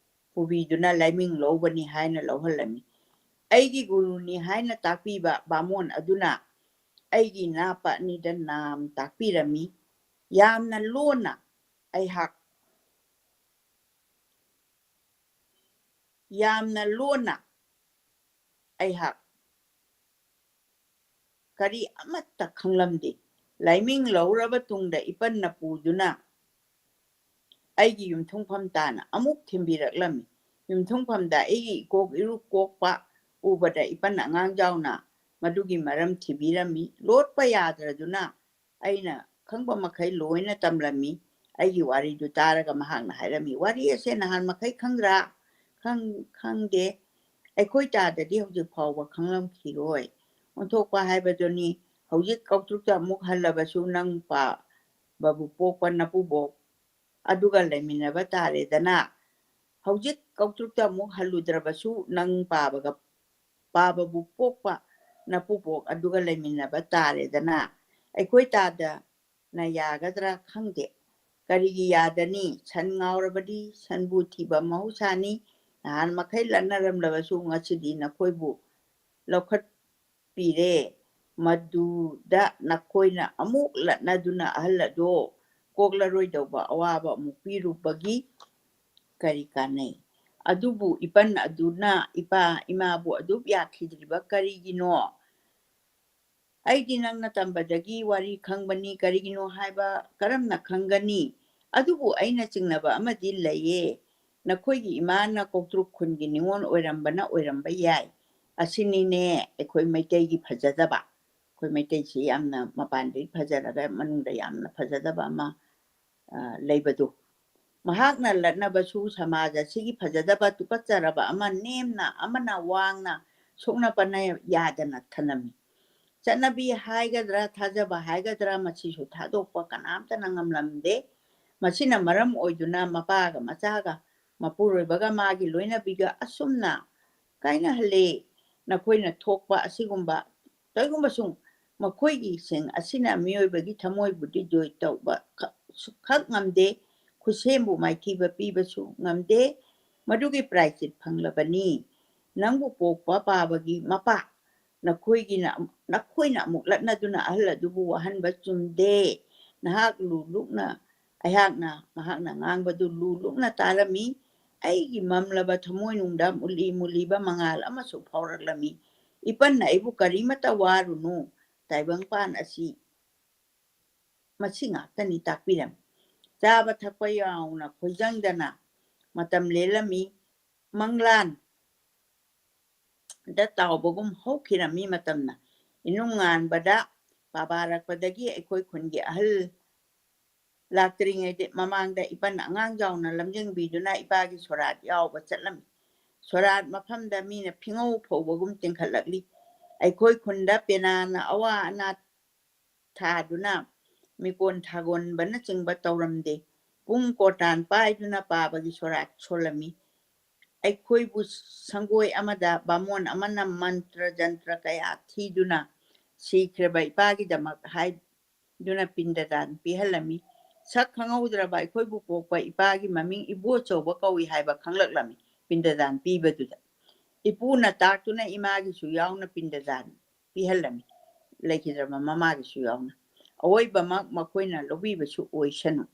ꯄꯨꯕꯤꯗꯨꯅ ꯂꯥꯏꯃꯤꯡ ꯂꯧꯕꯅꯤ ꯍꯥꯏꯅ ꯂꯧꯍꯜꯂꯝꯃꯤ꯫ ꯑꯩꯒꯤ ꯒꯨꯔꯨꯅꯤ ꯍꯥꯏꯅ ꯇꯥꯛꯄꯤꯕ ꯕꯥꯃꯣꯟ ꯑꯗꯨꯅ ꯑꯩꯒꯤ ꯏꯅꯥꯄ ꯑꯅꯤꯗ ꯅꯥꯝ ꯇꯥꯛꯄꯤꯔꯝꯃꯤ꯫ ꯌꯥꯝꯅ ꯂꯣꯟꯅ ꯑꯩꯍꯥꯛ, ꯌꯥꯝꯅ ꯂꯣꯟꯅ ꯑꯩꯍꯥꯛ ꯀꯔꯤ ꯑꯃꯠꯇ ꯈꯪꯂꯝꯗꯦ꯫ ꯂꯥꯏꯃꯤꯡ ꯂꯧꯔꯕ ꯇꯨꯡꯗ ꯏꯄꯟꯅ ꯄꯨꯗꯨꯅ ꯑꯩꯒꯤ ꯌꯨꯝꯊꯨꯡꯐꯝ ꯇꯥꯅ ꯑꯃꯨꯛ ꯊꯤꯟꯕꯤꯔꯛꯂꯝꯃꯤ꯫ ꯌꯨꯝꯊꯨꯡꯐꯝꯗ ꯑꯩꯒꯤ ꯏꯀꯣꯛ ꯏꯔꯨ ꯀꯣꯛꯄ ꯎꯕꯗ ꯏꯄꯟ ꯑꯉꯥꯡꯖꯥꯎꯅ ꯃꯗꯨꯒꯤ ꯃꯔꯝ ꯊꯤꯕꯤꯔꯝꯃꯤ꯫ ꯂꯣꯠꯄ ꯌꯥꯗ꯭ꯔꯗꯨꯅ ꯑꯩꯅ ꯈꯪꯕ ꯃꯈꯩ ꯂꯣꯏꯅ ꯇꯝꯂꯝꯃꯤ꯫ ꯑꯩꯒꯤ ꯋꯥꯔꯤꯗꯨ ꯇꯥꯔꯒ ꯃꯍꯥꯛꯅ ꯍꯥꯏꯔꯝꯃꯤ, "ꯋꯥꯔꯤ ꯑꯁꯦ ꯅꯍꯥꯟ ꯃꯈꯩ ꯈꯪꯗ꯭ꯔꯥ?" "ꯈꯪ-, ꯈꯪꯗꯦ꯫ ꯑꯩꯈꯣꯏ ꯇꯥꯗꯗꯤ ꯍꯧꯖꯤꯛ ꯐꯥꯎꯕ ꯈꯪꯂꯝꯈꯤꯔꯣꯏ꯫ ꯑꯣꯟꯊꯣꯛꯄ ꯍꯥꯏꯕꯗꯨꯅꯤ꯫ ꯍꯧꯖꯤꯛ ꯀꯧꯇ꯭ꯔꯨꯛꯇ ꯑꯃꯨꯛ ꯍꯜꯂꯕꯁꯨ ꯅꯪ ꯄꯥꯕꯕꯨ ꯄꯣꯛꯄ ꯅꯄꯨꯕꯣꯛ ꯑꯗꯨꯒ ꯂꯩꯃꯤꯟꯅꯕ ꯇꯥꯔꯦꯗꯅ꯫ ꯍꯧꯖꯤꯛ ꯀꯧꯇ꯭ꯔꯨꯛꯇ ꯑꯃꯨꯛ ꯍꯜꯂꯨꯗ꯭ꯔꯕꯁꯨ ꯅꯪ ꯄꯥꯕꯒ, ꯄꯥꯕꯕꯨ ꯄꯣꯛꯄ ꯅꯄꯨꯕꯣꯛ ꯑꯗꯨꯒ ꯂꯩꯃꯤꯟꯅꯕ ꯇꯥꯔꯦꯗꯅ꯫ ꯑꯩꯈꯣꯏ ꯇꯥꯗꯅ ꯌꯥꯒꯗ꯭ꯔꯥ ꯈꯪꯗꯦ꯫ ꯀꯔꯤꯒꯤ ꯌꯥꯗꯅꯤ? ꯁꯟ ꯉꯥꯎꯔꯕꯗꯤ ꯁꯟꯕꯨ ꯊꯤꯕ ꯃꯍꯧꯁꯥꯅꯤ꯫ ꯅꯍꯥꯟ ꯃꯈꯩ ꯂꯠꯅꯔꯝꯂꯕꯁꯨ ꯉꯁꯤꯗꯤ ꯅꯈꯣꯏꯕꯨ ꯂꯧꯈꯠꯄꯤꯔꯦ꯫ ꯃꯗꯨꯗ ꯅꯈꯣꯏꯅ ꯑꯃꯨꯛ ꯂꯠꯅꯗꯨꯅ ꯑꯍꯜ ꯑꯗꯣ ꯀꯣꯛꯂꯔꯣꯏꯗꯧꯕ ꯑꯋꯥꯕ ꯑꯃꯨꯛ ꯄꯤꯔꯨꯕꯒꯤ ꯀꯔꯤ ꯀꯥꯟꯅꯩ? ꯑꯗꯨꯕꯨ ꯏꯄꯟ ꯑꯗꯨꯅ ꯏꯄꯥ ꯏꯃꯥꯕꯨ ꯑꯗꯨꯛ ꯌꯥꯈꯤꯗ꯭ꯔꯤꯕ ꯀꯔꯤꯒꯤꯅꯣ? ꯑꯩꯗꯤ ꯅꯪꯅ ꯇꯝꯕꯗꯒꯤ ꯋꯥꯔꯤ ꯈꯪꯕꯅꯤ, ꯀꯔꯤꯒꯤꯅꯣ ꯍꯥꯏꯕ ꯀꯔꯝꯅ ꯈꯪꯒꯅꯤ? ꯑꯗꯨꯕꯨ ꯑꯩꯅ ꯆꯤꯡꯅꯕ ꯑꯃꯗꯤ ꯂꯩꯌꯦ꯫ ꯅꯈꯣꯏꯒꯤ ꯏꯃꯥꯅ ꯀꯧꯇ꯭ꯔꯨꯛ ꯈꯨꯟꯒꯤ ꯅꯤꯉꯣꯜ ꯑꯣꯏꯔꯝꯕꯅ ꯑꯣꯏꯔꯝꯕ ꯌꯥꯏ꯫ ꯑꯁꯤꯅꯤꯅꯦ ꯑꯩꯈꯣꯏ ꯃꯩꯇꯩꯒꯤ ꯐꯖꯗꯕ꯫ ꯑꯩꯈꯣꯏ ꯃꯩꯇꯩꯁꯤ ꯌꯥꯝꯅ ꯃꯄꯥꯟꯗꯒꯤ ꯐꯖꯔꯒ ꯃꯅꯨꯡꯗ ꯌꯥꯝꯅ ꯐꯖꯗꯕ ꯑꯃ, ꯑ, ꯂꯩꯕꯗꯨ꯫ ꯃꯍꯥꯛꯅ ꯂꯠꯅꯕꯁꯨ ꯁꯃꯥꯖ ꯑꯁꯤꯒꯤ ꯐꯖꯗꯕ ꯇꯨꯀꯠꯆꯔꯕ ꯑꯃ ꯅꯦꯝꯅ ꯑꯃꯅ ꯋꯥꯡꯅ ꯁꯣꯛꯅ ꯄꯅ ꯌꯥꯗꯅ ꯊꯅꯝꯃꯤ꯫ ꯆꯠꯅꯕꯤ ꯍꯥꯏꯒꯗ꯭ꯔꯥ, ꯊꯥꯖꯕ ꯍꯥꯏꯒꯗ꯭ꯔꯥ, ꯃꯁꯤꯁꯨ ꯊꯥꯗꯣꯛꯄ ꯀꯅꯥꯝꯇꯅ ꯉꯝꯂꯝꯗꯦ꯫ ꯃꯁꯤꯅ ꯃꯔꯝ ꯑꯣꯏꯗꯨꯅ ꯃꯄꯥꯒ ꯃꯆꯥꯒ, ꯃꯄꯨꯔꯣꯏꯕꯒ ꯃꯥꯒꯤ ꯂꯣꯏꯅꯕꯤꯒ ꯑꯁꯨꯝꯅ ꯀꯥꯏꯅꯍꯜꯂꯦ꯫ ꯅꯈꯣꯏꯅ ꯊꯣꯛꯄ ꯑꯁꯤꯒꯨꯝꯕ ꯀꯔꯤꯒꯨꯝꯕꯁꯨ ꯃꯈꯣꯏꯒꯤꯁꯤꯡ ꯑꯁꯤꯅ ꯃꯤꯑꯣꯏꯕꯒꯤ ꯊꯃꯣꯏꯕꯨ ꯗꯤꯖꯣꯏ ꯇꯧꯕ ꯈꯛ-, ꯁꯨꯈꯛ ꯉꯝꯗꯦ, ꯈꯨꯠꯁꯦꯝꯕꯨ ꯃꯥꯏꯊꯤꯕ ꯄꯤꯕꯁꯨ ꯉꯝꯗꯦ꯫ ꯃꯗꯨꯒꯤ ꯄ꯭ꯔꯥꯏꯆꯤꯠ ꯐꯪꯂꯕꯅꯤ꯫ ꯅꯪꯕꯨ ꯄꯣꯛꯄ ꯄꯥꯕꯒꯤ ꯃꯄꯥ, ꯅꯈꯣꯏꯒꯤꯅ, ꯅꯈꯣꯏꯅ ꯑꯃꯨꯛ ꯂꯠꯅꯗꯨꯅ ꯑꯍꯜ ꯑꯗꯨꯕꯨ ꯋꯥꯍꯟꯕ ꯆꯨꯝꯗꯦ꯫ ꯅꯍꯥꯛ ꯂꯨ ꯂꯨꯛꯅ, ꯑꯩꯍꯥꯛꯅ ꯃꯍꯥꯛꯅ ꯉꯥꯡꯕꯗꯨ ꯂꯨ ꯂꯨꯛꯅ ꯇꯥꯔꯝꯃꯤ꯫ ꯑꯩꯒꯤ ꯃꯝꯂꯕ ꯊꯃꯣꯏꯅꯨꯡꯗ ꯃꯨꯂꯤ ꯃꯨꯂꯤꯕ ꯃꯉꯥꯜ ꯑꯃꯁꯨ ꯐꯥꯎꯔꯛꯂꯝꯃꯤ꯫ ꯏꯄꯟꯅ ꯑꯩꯕꯨ ꯀꯔꯤꯃꯠꯇ ꯋꯥꯔꯨꯅꯨ, ꯇꯥꯏꯕꯪꯄꯥꯟ ꯑꯁꯤ ꯃꯁꯤ ꯉꯥꯛꯇꯅꯤ ꯇꯥꯛꯄꯤꯔꯝꯃꯤ꯫ ꯆꯥꯕ ꯊꯛꯄ ꯌꯥꯎꯅ ꯈꯣꯏꯖꯪꯗꯅ ꯃꯇꯝ ꯂꯦꯜꯂꯝꯃꯤ꯫ ꯃꯪꯂꯥꯟ ꯇꯥꯎꯕꯒꯨꯝ ꯍꯧꯈꯤꯔꯝꯃꯤ꯫ ꯃꯇꯝꯅ ꯏꯅꯨꯡ ꯉꯥꯟꯕꯗ ꯄꯥꯕꯥꯔꯛꯄꯗꯒꯤ ꯑꯩꯈꯣꯏ ꯈꯨꯟꯒꯤ ꯑꯍꯜ ꯂꯥꯛꯇ꯭ꯔꯤꯉꯩꯗ ꯃꯃꯥꯡꯗ ꯏꯄꯟ ꯑꯉꯥꯡ ꯌꯥꯎꯅ ꯂꯝꯖꯤꯡꯕꯤꯗꯨꯅ ꯏꯄꯥꯒꯤ ꯁꯣꯔꯥꯠ ꯌꯥꯎꯕ ꯆꯠꯂꯝꯃꯤ꯫ ꯁꯣꯔꯥꯠ ꯃꯐꯝꯗ ꯃꯤꯅ ꯐꯤꯉꯧ ꯐꯧꯕꯒꯨꯝ ꯆꯤꯡꯈꯠꯂꯛꯂꯤ꯫ ꯑꯩꯈꯣꯏ ꯈꯨꯟꯗ ꯄꯦꯅꯥꯅ ꯑꯋꯥ ꯑꯅꯥ ꯊꯥꯗꯨꯅ ꯃꯤꯀꯣꯟ ꯊꯥꯒꯣꯟꯕꯅꯆꯤꯡꯕ ꯇꯧꯔꯝꯗꯦ꯫ ꯄꯨꯡ ꯀꯣꯔꯇꯥꯟ ꯄꯥꯏꯗꯨꯅ ꯄꯥꯕꯒꯤ ꯁꯣꯔꯥꯠ ꯁꯣꯜꯂꯝꯃꯤ꯫ ꯑꯩꯈꯣꯏꯕꯨ ꯁꯪꯒꯣꯏ ꯑꯃꯗ ꯕꯥꯃꯣꯟ ꯑꯃꯅ ꯃꯟꯇ꯭ꯔ ꯖꯟꯇ꯭ꯔ ꯀꯌꯥ ꯊꯤꯗꯨꯅ ꯁꯤꯈ꯭ꯔꯕ ꯏꯄꯥꯒꯤꯗꯃꯛ ꯍꯥꯏꯗꯨꯅ ꯄꯤꯟꯗꯗꯥꯟ ꯄꯤꯍꯜꯂꯝꯃꯤ꯫ ꯁꯛ ꯈꯪꯍꯧꯗ꯭ꯔꯕ ꯑꯩꯈꯣꯏꯕꯨ ꯄꯣꯛꯄ ꯏꯄꯥꯒꯤ ꯃꯃꯤꯡ ꯏꯕꯣꯆꯧꯕ ꯀꯧꯏ ꯍꯥꯏꯕ ꯈꯪꯂꯛꯂꯝꯃꯤ꯫ ꯄꯤꯟꯗꯗꯥꯟ ꯄꯤꯕꯗꯨꯗ ꯏꯄꯨꯅ ꯇꯥꯛꯇꯨꯅ ꯏꯃꯥꯒꯤꯁꯨ ꯌꯥꯎꯅ ꯄꯤꯟꯗꯗꯥꯟ ꯄꯤꯍꯜꯂꯝꯃꯤ, ꯂꯩꯈꯤꯗ꯭ꯔꯕ ꯃꯃꯥꯒꯤꯁꯨ ꯌꯥꯎꯅ꯫ ꯑꯋꯣꯏꯕꯃꯛ ꯃꯈꯣꯏꯅ ꯂꯧꯕꯤꯕꯁꯨ ꯑꯣꯏꯁꯅꯨ꯫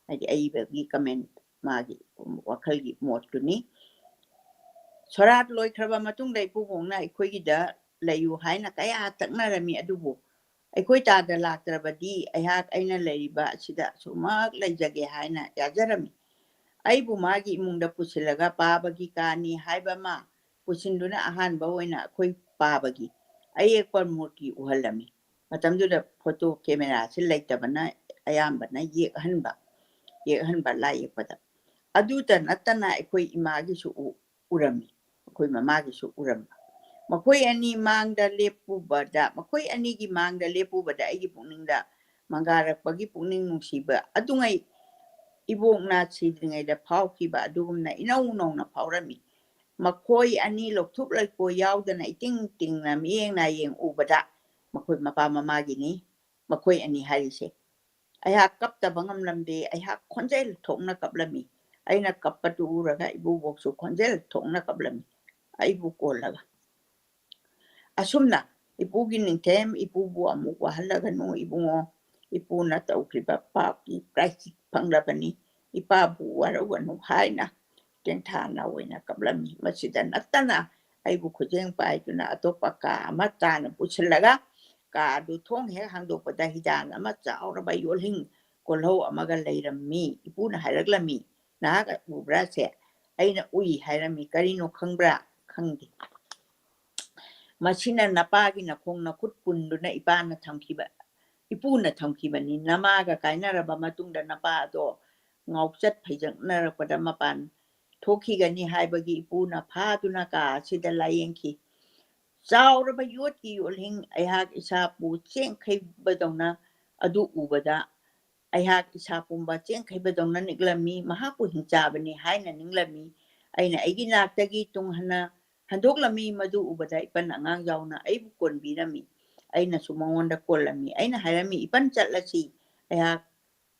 ꯍꯥꯏꯗꯤ ꯑꯏꯕꯒꯤ ꯀꯃꯦꯟ, ꯃꯥꯒꯤ ꯋꯥꯈꯜꯒꯤ ꯃꯣꯠꯇꯨꯅꯤ꯫ ꯁꯣꯔꯥꯠ ꯂꯣꯏꯈ꯭ꯔꯕ ꯃꯇꯨꯡꯗ ꯏꯄꯨꯕꯣꯛꯅ ꯑꯩꯈꯣꯏꯒꯤꯗ ꯂꯩꯌꯨ ꯍꯥꯏꯅ ꯀꯌꯥ ꯇꯛꯅꯔꯝꯃꯤ, ꯑꯗꯨꯕꯨ ꯑꯩꯈꯣꯏ ꯇꯥꯗ ꯂꯥꯛꯇ꯭ꯔꯕꯗꯤ ꯑꯩꯍꯥꯛ ꯑꯩꯅ ꯂꯩꯔꯤꯕ ꯑꯁꯤꯗ ꯁꯨꯃꯛ ꯂꯩꯖꯒꯦ ꯍꯥꯏꯅ ꯌꯥꯖꯔꯝꯃꯤ꯫ ꯑꯩꯕꯨ ꯃꯥꯒꯤ ꯏꯃꯨꯡꯗ ꯄꯨꯁꯤꯜꯂꯒ ꯄꯥꯕꯒꯤ ꯀꯥꯅꯤ ꯍꯥꯏꯕ ꯑꯃ ꯄꯨꯁꯤꯟꯗꯨꯅ ꯑꯍꯥꯟꯕ ꯑꯣꯏꯅ ꯑꯩꯈꯣꯏ ꯄꯥꯕꯒꯤ ꯑꯌꯦꯛꯄ ꯃꯨꯔꯇꯤ ꯎꯍꯜꯂꯝꯃꯤ꯫ ꯃꯇꯝꯗꯨꯗ ꯐꯣꯇꯣ ꯀꯦꯃꯦꯔꯥꯁꯤ ꯂꯩꯇꯕꯅ ꯑꯌꯥꯝꯕꯅ ꯌꯦꯛꯍꯟꯕ, ꯌꯦꯛꯍꯟꯕ ꯂꯥꯏ ꯌꯦꯛꯄꯗ꯫ ꯑꯗꯨꯇ ꯅꯠꯇꯅ ꯑꯩꯈꯣꯏ ꯏꯃꯥꯒꯤꯁꯨ ꯎ-, ꯎꯔꯝꯃꯤ, ꯑꯩꯈꯣꯏ ꯃꯃꯥꯒꯤꯁꯨ ꯎꯔꯝꯕ꯫ ꯃꯈꯣꯏ ꯑꯅꯤ ꯃꯥꯡꯗ ꯂꯦꯞꯄꯨꯕꯗ, ꯃꯈꯣꯏ ꯑꯅꯤꯒꯤ ꯃꯥꯡꯗ ꯂꯦꯞꯄꯨꯕꯗ ꯑꯩꯒꯤ ꯄꯨꯛꯅꯤꯡꯗ ꯃꯪꯒꯥꯔꯛꯄꯒꯤ ꯄꯨꯛꯅꯤꯡ ꯅꯨꯡꯁꯤꯕ ꯑꯗꯨꯉꯩ ꯏꯕꯣꯛꯅ ꯁꯤꯗ꯭ꯔꯤꯉꯩꯗ ꯐꯥꯎꯈꯤꯕ ꯑꯗꯨꯒꯨꯝꯅ ꯏꯅꯧ ꯅꯧꯅ ꯐꯥꯎꯔꯝꯃꯤ꯫ ꯃꯈꯣꯏ ꯑꯅꯤ ꯂꯧꯊꯣꯛ ꯂꯩꯀꯣ ꯌꯥꯎꯗꯅ ꯏꯇꯤꯡ ꯇꯤꯡꯅ ꯃꯤꯠꯌꯦꯡ ꯅꯥꯌꯦꯡ ꯎꯕꯗ ꯃꯈꯣꯏ ꯃꯄꯥ ꯃꯃꯥꯒꯤꯅꯤ꯫ ꯃꯈꯣꯏ ꯑꯅꯤ ꯍꯥꯏꯔꯤꯁꯦ꯫ ꯑꯩꯍꯥꯛ ꯀꯞꯇꯕ ꯉꯝꯂꯝꯗꯦ꯫ ꯑꯩꯍꯥꯛ ꯈꯣꯟꯖꯦꯜ ꯊꯣꯛꯅ ꯀꯞꯂꯝꯃꯤ꯫ ꯑꯩꯅ ꯀꯞꯄꯗꯨ ꯎꯔꯒ ꯏꯕꯨꯕꯣꯛꯁꯨ ꯈꯣꯟꯖꯦꯜ ꯊꯣꯛꯅ ꯀꯞꯂꯝꯃꯤ, ꯑꯩꯕꯨ ꯀꯣꯜꯂꯒ꯫ ꯑꯁꯨꯝꯅ ꯏꯄꯨꯒꯤ ꯅꯤꯡꯊꯦꯝ, ꯏꯄꯨꯕꯨ ꯑꯃꯨꯛ ꯋꯥꯍꯜꯂꯒꯅꯨ ꯏꯕꯨꯡꯉꯣ, ꯏꯄꯨꯅ ꯇꯧꯈ꯭ꯔꯤꯕ ꯄꯥꯞꯀꯤ ꯄ꯭ꯔꯥꯏꯆꯤꯠ ꯐꯪꯂꯕꯅꯤ꯫ ꯏꯄꯥꯕꯨ ꯋꯥꯔꯧꯒꯅꯨ ꯍꯥꯏꯅ ꯇꯦꯡꯊꯥꯅ ꯑꯣꯏꯅ ꯀꯞꯂꯝꯃꯤ꯫ ꯃꯁꯤꯗ ꯅꯠꯇꯅ ꯑꯩꯕꯨ ꯈꯨꯖꯦꯡ ꯄꯥꯏꯗꯨꯅ ꯑꯇꯣꯞꯄ ꯀꯥ ꯑꯃ ꯇꯥꯅ ꯄꯨꯁꯤꯜꯂꯒ ꯀꯥ ꯑꯗꯨ ꯊꯣꯡ ꯍꯦꯛ ꯍꯥꯡꯗꯣꯛꯄꯗ ꯍꯤꯗꯥꯟ ꯑꯃ ꯆꯥꯎꯔꯕ ꯌꯣꯜꯍꯤꯡ ꯀꯣꯜꯍꯧ ꯑꯃꯒ ꯂꯩꯔꯝꯃꯤ꯫ ꯏꯄꯨꯅ ꯍꯥꯏꯔꯛꯂꯝꯃꯤ, "ꯅꯍꯥꯛ ꯎꯕ꯭ꯔꯥ ꯁꯦ?" ꯑꯩꯅ ꯎꯏ ꯍꯥꯏꯔꯝꯃꯤ꯫ "ꯀꯔꯤꯅꯣ ꯈꯪꯕ꯭ꯔꯥ?" "ꯈꯪꯗꯦ"꯫ ꯃꯁꯤꯅ ꯅꯄꯥꯒꯤ ꯅꯈꯣꯡ ꯅꯈꯨꯠ ꯄꯨꯟꯗꯨꯅ ꯏꯄꯥꯅ ꯊꯝꯈꯤꯕ, ꯏꯄꯨꯅ ꯊꯝꯈꯤꯕꯅꯤ꯫ ꯅꯃꯥꯒ ꯀꯥꯏꯅꯔꯕ ꯃꯇꯨꯡꯗ ꯅꯄꯥ ꯑꯗꯣ ꯉꯥꯎꯆꯠ ꯐꯩꯖꯛꯅꯔꯛꯄꯗ ꯃꯄꯥꯟ ꯊꯣꯛꯈꯤꯒꯅꯤ ꯍꯥꯏꯕꯒꯤ ꯏꯄꯨꯅ ꯐꯥꯗꯨꯅ ꯀꯥ ꯑꯁꯤꯗ ꯂꯥꯌꯦꯡꯈꯤ꯫ ꯆꯥꯎꯔꯕ ꯌꯣꯠꯀꯤ ꯌꯣꯠꯂꯤꯡ ꯑꯩꯍꯥꯛ ꯏꯁꯥꯕꯨ ꯆꯦꯡꯈꯩꯕꯗꯧꯅ ꯑꯗꯨ ꯎꯕꯗ ꯑꯩꯍꯥꯛ ꯏꯁꯥ ꯄꯨꯝꯕ ꯆꯦꯡꯈꯩꯕꯗꯧꯅ ꯅꯤꯛꯂꯝꯃꯤ꯫ ꯃꯍꯥꯛꯄꯨ ꯍꯤꯡꯆꯥꯕꯅꯤ ꯍꯥꯏꯅ ꯅꯤꯡꯂꯝꯃꯤ꯫ ꯑꯩꯅ ꯑꯩꯒꯤ ꯅꯥꯛꯇꯒꯤ ꯇꯨꯡ ꯍꯟꯅ ꯍꯟꯗꯣꯛꯂꯝꯃꯤ꯫ ꯃꯗꯨ ꯎꯕꯗ ꯏꯄꯟ ꯑꯉꯥꯡ ꯌꯥꯎꯅ ꯑꯩꯕꯨ ꯀꯣꯟꯕꯤꯔꯝꯃꯤ꯫ ꯑꯩꯅꯁꯨ ꯃꯉꯣꯟꯗ ꯀꯣꯜꯂꯝꯃꯤ꯫ ꯑꯩꯅ ꯍꯥꯏꯔꯝꯃꯤ, "ꯏꯄꯟ, ꯆꯠꯂꯁꯤ꯫ ꯑꯩꯍꯥꯛ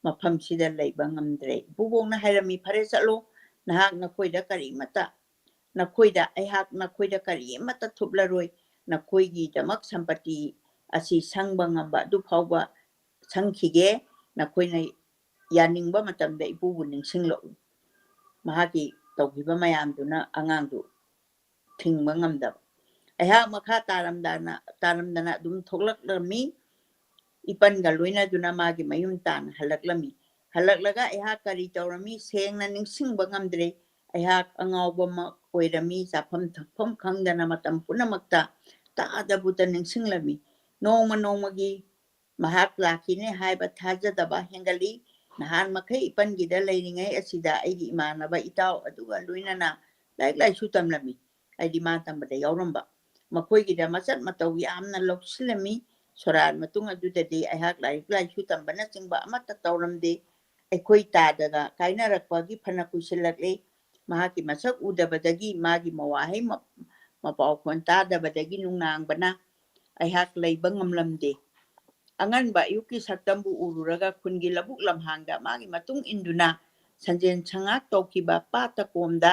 ꯃꯐꯝꯁꯤꯗ ꯂꯩꯕ ꯉꯝꯗ꯭ꯔꯦ꯫" ꯏꯄꯨꯕꯣꯛꯅ ꯍꯥꯏꯔꯝꯃꯤ, "ꯐꯔꯦ, ꯆꯠꯂꯣ꯫ ꯅꯍꯥꯛ ꯅꯈꯣꯏꯗ ꯀꯔꯤꯃꯠꯇ, ꯅꯈꯣꯏꯗ, ꯑꯩꯍꯥꯛ ꯅꯈꯣꯏꯗ ꯀꯔꯤꯃꯠꯇ ꯊꯨꯞꯂꯔꯣꯏ꯫ ꯅꯈꯣꯏꯒꯤꯗꯃꯛ ꯁꯝꯄꯇꯤ ꯑꯁꯤ ꯁꯪꯕ ꯉꯝꯕ ꯑꯗꯨ ꯐꯥꯎꯕ ꯁꯪꯈꯤꯒꯦ꯫ ꯅꯈꯣꯏꯅ ꯌꯥꯅꯤꯡꯕ ꯃꯇꯝꯗ ꯏꯄꯨꯕꯨ ꯅꯤꯡꯁꯤꯡꯂꯛꯎ꯫" ꯃꯍꯥꯛꯀꯤ ꯇꯧꯈꯤꯕ ꯃꯌꯥꯝꯗꯨꯅ ꯑꯉꯥꯡꯗꯨ ꯊꯤꯡꯕ ꯉꯝꯗꯕ꯫ ꯑꯩꯍꯥꯛ ꯃꯈꯥ ꯇꯥꯔꯝꯗꯅ, ꯇꯥꯔꯝꯗꯅ ꯑꯗꯨꯝ ꯊꯣꯛꯂꯛꯂꯝꯃꯤ꯫ ꯏꯄꯟꯒ ꯂꯣꯏꯅꯗꯨꯅ ꯃꯥꯒꯤ ꯃꯌꯨꯝ ꯇꯥꯟꯅ ꯍꯜꯂꯛꯂꯝꯃꯤ꯫ ꯍꯜꯂꯛꯂꯒ ꯑꯩꯍꯥꯛ ꯀꯔꯤ ꯇꯧꯔꯝꯃꯤ ꯁꯦꯡꯅ ꯅꯤꯡꯁꯤꯡꯕ ꯉꯝꯗ꯭ꯔꯦ꯫ ꯑꯩꯍꯥꯛ ꯑꯉꯥꯎꯕ ꯑꯃ ꯑꯣꯏꯔꯝꯃꯤ꯫ ꯆꯥꯐꯝ ꯊꯛꯐꯝ ꯈꯪꯗꯅ ꯃꯇꯝ ꯄꯨꯝꯅꯃꯛꯇ ꯇꯥꯗꯕꯨꯗ ꯅꯤꯡꯁꯤꯡꯂꯝꯃꯤ꯫ ꯅꯣꯡꯃ ꯅꯣꯡꯃꯒꯤ ꯃꯍꯥꯛ ꯂꯥꯛꯈꯤꯅꯤ ꯍꯥꯏꯕ ꯊꯥꯖꯗꯕ ꯍꯦꯟꯒꯠꯂꯤ꯫ ꯅꯍꯥꯟ ꯃꯈꯩ ꯏꯄꯟꯒꯤꯗ ꯂꯩꯔꯤꯉꯩ ꯑꯁꯤꯗ ꯑꯩꯒꯤ ꯏꯃꯥꯟꯅꯕ ꯏꯇꯥꯎ ꯑꯗꯨꯒ ꯂꯣꯏꯅꯅ ꯂꯥꯏꯔꯤꯛ ꯂꯥꯏꯁꯨ ꯇꯝꯂꯝꯃꯤ꯫ ꯑꯩꯗꯤ ꯃꯥ ꯇꯝꯕꯗ ꯌꯥꯎꯔꯝꯕ꯫ ꯃꯈꯣꯏꯒꯤꯗ ꯃꯆꯠ ꯃꯇꯧ ꯌꯥꯝꯅ ꯂꯧꯁꯤꯜꯂꯝꯃꯤ꯫ ꯁꯣꯔꯥꯠ ꯃꯇꯨꯡ ꯑꯗꯨꯗꯗꯤ ꯑꯩꯍꯥꯛ ꯂꯥꯏꯔꯤꯛ ꯂꯥꯏꯁꯨ ꯇꯝꯕꯅꯆꯤꯡꯕ ꯑꯃꯠꯇ ꯇꯧꯔꯝꯗꯦ꯫ ꯑꯩꯈꯣꯏ ꯇꯥꯗꯒ ꯀꯥꯏꯅꯔꯛꯄꯒꯤ ꯐꯅ ꯀꯨꯏꯁꯤꯜꯂꯛꯂꯦ꯫ ꯃꯍꯥꯛꯀꯤ ꯃꯁꯛ ꯎꯗꯕꯗꯒꯤ, ꯃꯥꯒꯤ ꯃꯋꯥꯍꯩ ꯃ-, ꯃꯄꯥꯎꯈꯣꯟ ꯇꯥꯗꯕꯗꯒꯤ ꯅꯨꯡꯅꯥꯡꯕꯅ ꯑꯩꯍꯥꯛ ꯂꯩꯕ ꯉꯝꯂꯝꯗꯦ꯫ ꯑꯉꯟꯕ ꯑꯌꯨꯛꯀꯤ ꯁꯛꯇꯝꯕꯨ ꯎꯔꯨꯔꯒ ꯈꯨꯟꯒꯤ ꯂꯧꯕꯨꯛ ꯂꯝꯍꯥꯡꯗ ꯃꯥꯒꯤ ꯃꯇꯨꯡ ꯏꯟꯗꯨꯅ ꯁꯟꯖꯦꯟ ꯁꯉꯥꯛ ꯇꯧꯈꯤꯕ ꯄꯥꯠꯇ ꯀꯣꯝꯗ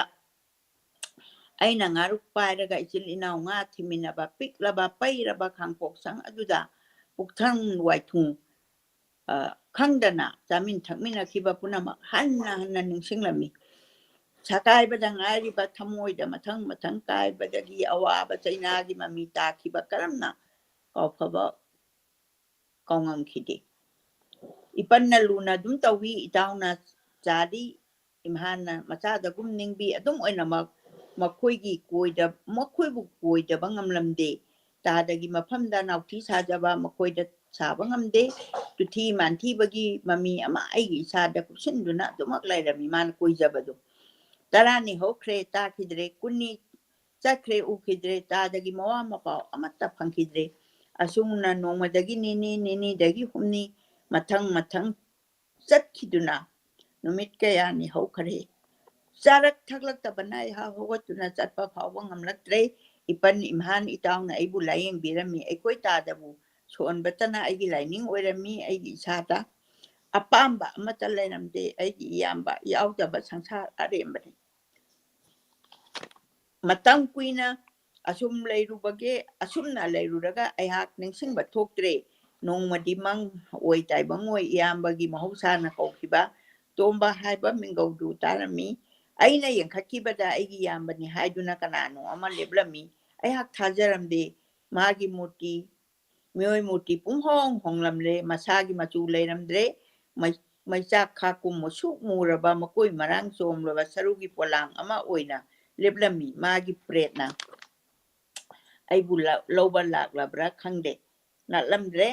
ꯑꯩꯅ ꯉꯥꯔꯨꯛ ꯄꯥꯏꯔꯒ ꯏꯆꯤꯜ ꯏꯅꯥꯎ ꯉꯥ ꯊꯤꯃꯤꯟꯅꯕ ꯄꯤꯛꯂꯕ ꯄꯩꯔꯕ ꯈꯥꯡꯄꯣꯛꯁꯪ ꯑꯗꯨꯗ ꯄꯨꯛꯊꯪ ꯋꯥꯏꯊꯨꯡ, ꯑ, ꯈꯪꯗꯅ ꯆꯥꯃꯤꯟ ꯊꯛꯃꯤꯟꯅꯈꯤꯕ ꯄꯨꯝꯅꯃꯛ ꯍꯟꯅ ꯍꯟꯅ ꯅꯤꯡꯁꯤꯡꯂꯝꯃꯤ꯫ ꯁꯀꯥꯏꯕꯗ ꯉꯥꯏꯔꯤꯕ ꯊꯃꯣꯏꯗ ꯃꯊꯪ ꯃꯊꯪ ꯀꯥꯏꯕꯗꯒꯤ ꯑꯋꯥꯕ ꯆꯩꯅꯥꯒꯤ ꯃꯃꯤ ꯇꯥꯈꯤꯕ ꯀꯔꯝꯅ ꯀꯥꯎꯐꯕ ꯀꯥꯎꯉꯝꯈꯤꯗꯦ꯫ ꯏꯄꯟꯅ ꯂꯨꯅ ꯑꯗꯨꯝ ꯇꯧꯏ, ꯏꯇꯥꯎꯅ ꯆꯥꯔꯤ, ꯏꯝꯍꯥꯟꯅ ꯃꯆꯥꯗꯒꯨꯝ ꯅꯤꯡꯕꯤ, ꯑꯗꯨꯝ ꯑꯣꯏꯅꯃꯛ ꯃꯈꯣꯏꯒꯤ ꯀꯣꯏꯗ-, ꯃꯈꯣꯏꯕꯨ ꯀꯣꯏꯗꯕ ꯉꯝꯂꯝꯗꯦ꯫ ꯇꯥꯗꯒꯤ ꯃꯐꯝꯗ ꯅꯥꯎꯊꯤ ꯁꯥꯖꯕ ꯃꯈꯣꯏꯗ ꯁꯥꯕ ꯉꯝꯗꯦ꯫ ꯇꯨꯊꯤ ꯃꯥꯟꯊꯤꯕꯒꯤ ꯃꯃꯤ ꯑꯃ ꯑꯩꯒꯤ ꯏꯁꯥꯗ ꯀꯨꯞꯁꯤꯟꯗꯨꯅ ꯑꯗꯨꯃꯛ ꯂꯩꯔꯝꯃꯤ ꯃꯥꯅ ꯀꯣꯏꯖꯕꯗꯨ꯫ ꯇꯔꯥꯅꯤ ꯍꯧꯈ꯭ꯔꯦ, ꯇꯥꯈꯤꯗ꯭ꯔꯦ꯫ ꯀꯨꯟꯅꯤ ꯆꯠꯈ꯭ꯔꯦ, ꯎꯈꯤꯗ꯭ꯔꯦ꯫ ꯇꯥꯗꯒꯤ ꯃꯋꯥ ꯃꯄꯥꯎ ꯑꯃꯠꯇ ꯐꯪꯈꯤꯗ꯭ꯔꯦ꯫ ꯑꯁꯨꯝꯅ ꯅꯣꯡꯃꯗꯒꯤ ꯅꯤꯅꯤ, ꯅꯤꯅꯤꯗꯒꯤ ꯍꯨꯝꯅꯤ, ꯃꯊꯪ ꯃꯊꯪ ꯆꯠꯈꯤꯗꯨꯅ ꯅꯨꯃꯤꯠ ꯀꯌꯥꯅꯤ ꯍꯧꯈꯔꯦ꯫ ꯆꯥꯔꯛ ꯊꯛꯂꯛꯇꯕꯅ ꯑꯩꯍꯥꯛ ꯍꯧꯒꯠꯇꯨꯅ ꯆꯠꯄ ꯐꯥꯎꯕ ꯉꯝꯂꯛꯇ꯭ꯔꯦ꯫ ꯏꯄꯟ ꯏꯝꯍꯥꯟ ꯏꯇꯥꯎꯅ ꯑꯩꯕꯨ ꯂꯥꯌꯦꯡꯕꯤꯔꯝꯃꯤ꯫ ꯑꯩꯈꯣꯏ ꯇꯥꯗꯕꯨ ꯁꯣꯟꯕꯇꯅ ꯑꯩꯒꯤ ꯂꯥꯏꯅꯤꯡ ꯑꯣꯏꯔꯝꯃꯤ꯫ ꯑꯩꯒꯤ ꯏꯁꯥꯗ ꯑꯄꯥꯝꯕ ꯑꯃꯠꯇ ꯂꯩꯔꯝꯗꯦ꯫ ꯑꯩꯒꯤ ꯏꯌꯥꯝꯕ ꯌꯥꯎꯗꯕ ꯁꯪꯁꯥꯔ ꯑꯔꯦꯝꯕꯅꯤ꯫ ꯃꯇꯝ ꯀꯨꯏꯅ ꯑꯁꯨꯝ ꯂꯩꯔꯨꯕꯒꯤ, ꯑꯁꯨꯝꯅ ꯂꯩꯔꯨꯔꯒ ꯑꯩꯍꯥꯛ ꯅꯤꯡꯁꯤꯡꯕ ꯊꯣꯛꯇ꯭ꯔꯦ꯫ ꯅꯣꯡꯃꯗꯤ ꯃꯪ ꯑꯣꯏ ꯇꯥꯏꯕꯪ ꯑꯣꯏ ꯏꯌꯥꯝꯕꯒꯤ ꯃꯍꯧꯁꯥꯅ ꯀꯧꯈꯤꯕ ꯇꯣꯝꯕ ꯍꯥꯏꯕ ꯃꯤꯡꯒꯧꯗꯨ ꯇꯥꯔꯝꯃꯤ꯫ ꯑꯩꯅ ꯌꯦꯡꯈꯠꯈꯤꯕꯗ ꯑꯩꯒꯤ ꯏꯌꯥꯝꯕꯅꯤ ꯍꯥꯏꯗꯨꯅ ꯀꯅꯥꯅꯣ ꯑꯃ ꯂꯦꯞꯂꯝꯃꯤ꯫ ꯑꯩꯍꯥꯛ ꯊꯥꯖꯔꯝꯗꯦ꯫ ꯃꯥꯒꯤ ꯃꯨꯔꯇꯤ, ꯃꯤꯑꯣꯏ ꯃꯨꯔꯇꯤ ꯄꯨꯡꯍꯣꯡ ꯍꯣꯡꯂꯝꯂꯦ꯫ ꯃꯁꯥꯒꯤ ꯃꯆꯨ ꯂꯩꯔꯝꯗ꯭ꯔꯦ꯫ ꯃꯩ-, ꯃꯩꯆꯥꯛ ꯈꯥꯛꯀꯨꯝ ꯃꯨꯁꯨꯛ ꯃꯨꯔꯕ, ꯃꯀꯣꯏ ꯃꯔꯥꯡ ꯆꯣꯝꯂꯕ ꯁꯔꯨꯒꯤ ꯄꯣꯂꯥꯡ ꯑꯃ ꯑꯣꯏꯅ ꯂꯦꯞꯂꯝꯃꯤ꯫ ꯃꯥꯒꯤ ꯄ꯭ꯔꯦꯠꯅ ꯑꯩꯕꯨ ꯂ-, ꯂꯧꯕ ꯂꯥꯛꯂꯕ꯭ꯔꯥ ꯈꯪꯗꯦ, ꯂꯥꯛꯂꯝꯗ꯭ꯔꯦ꯫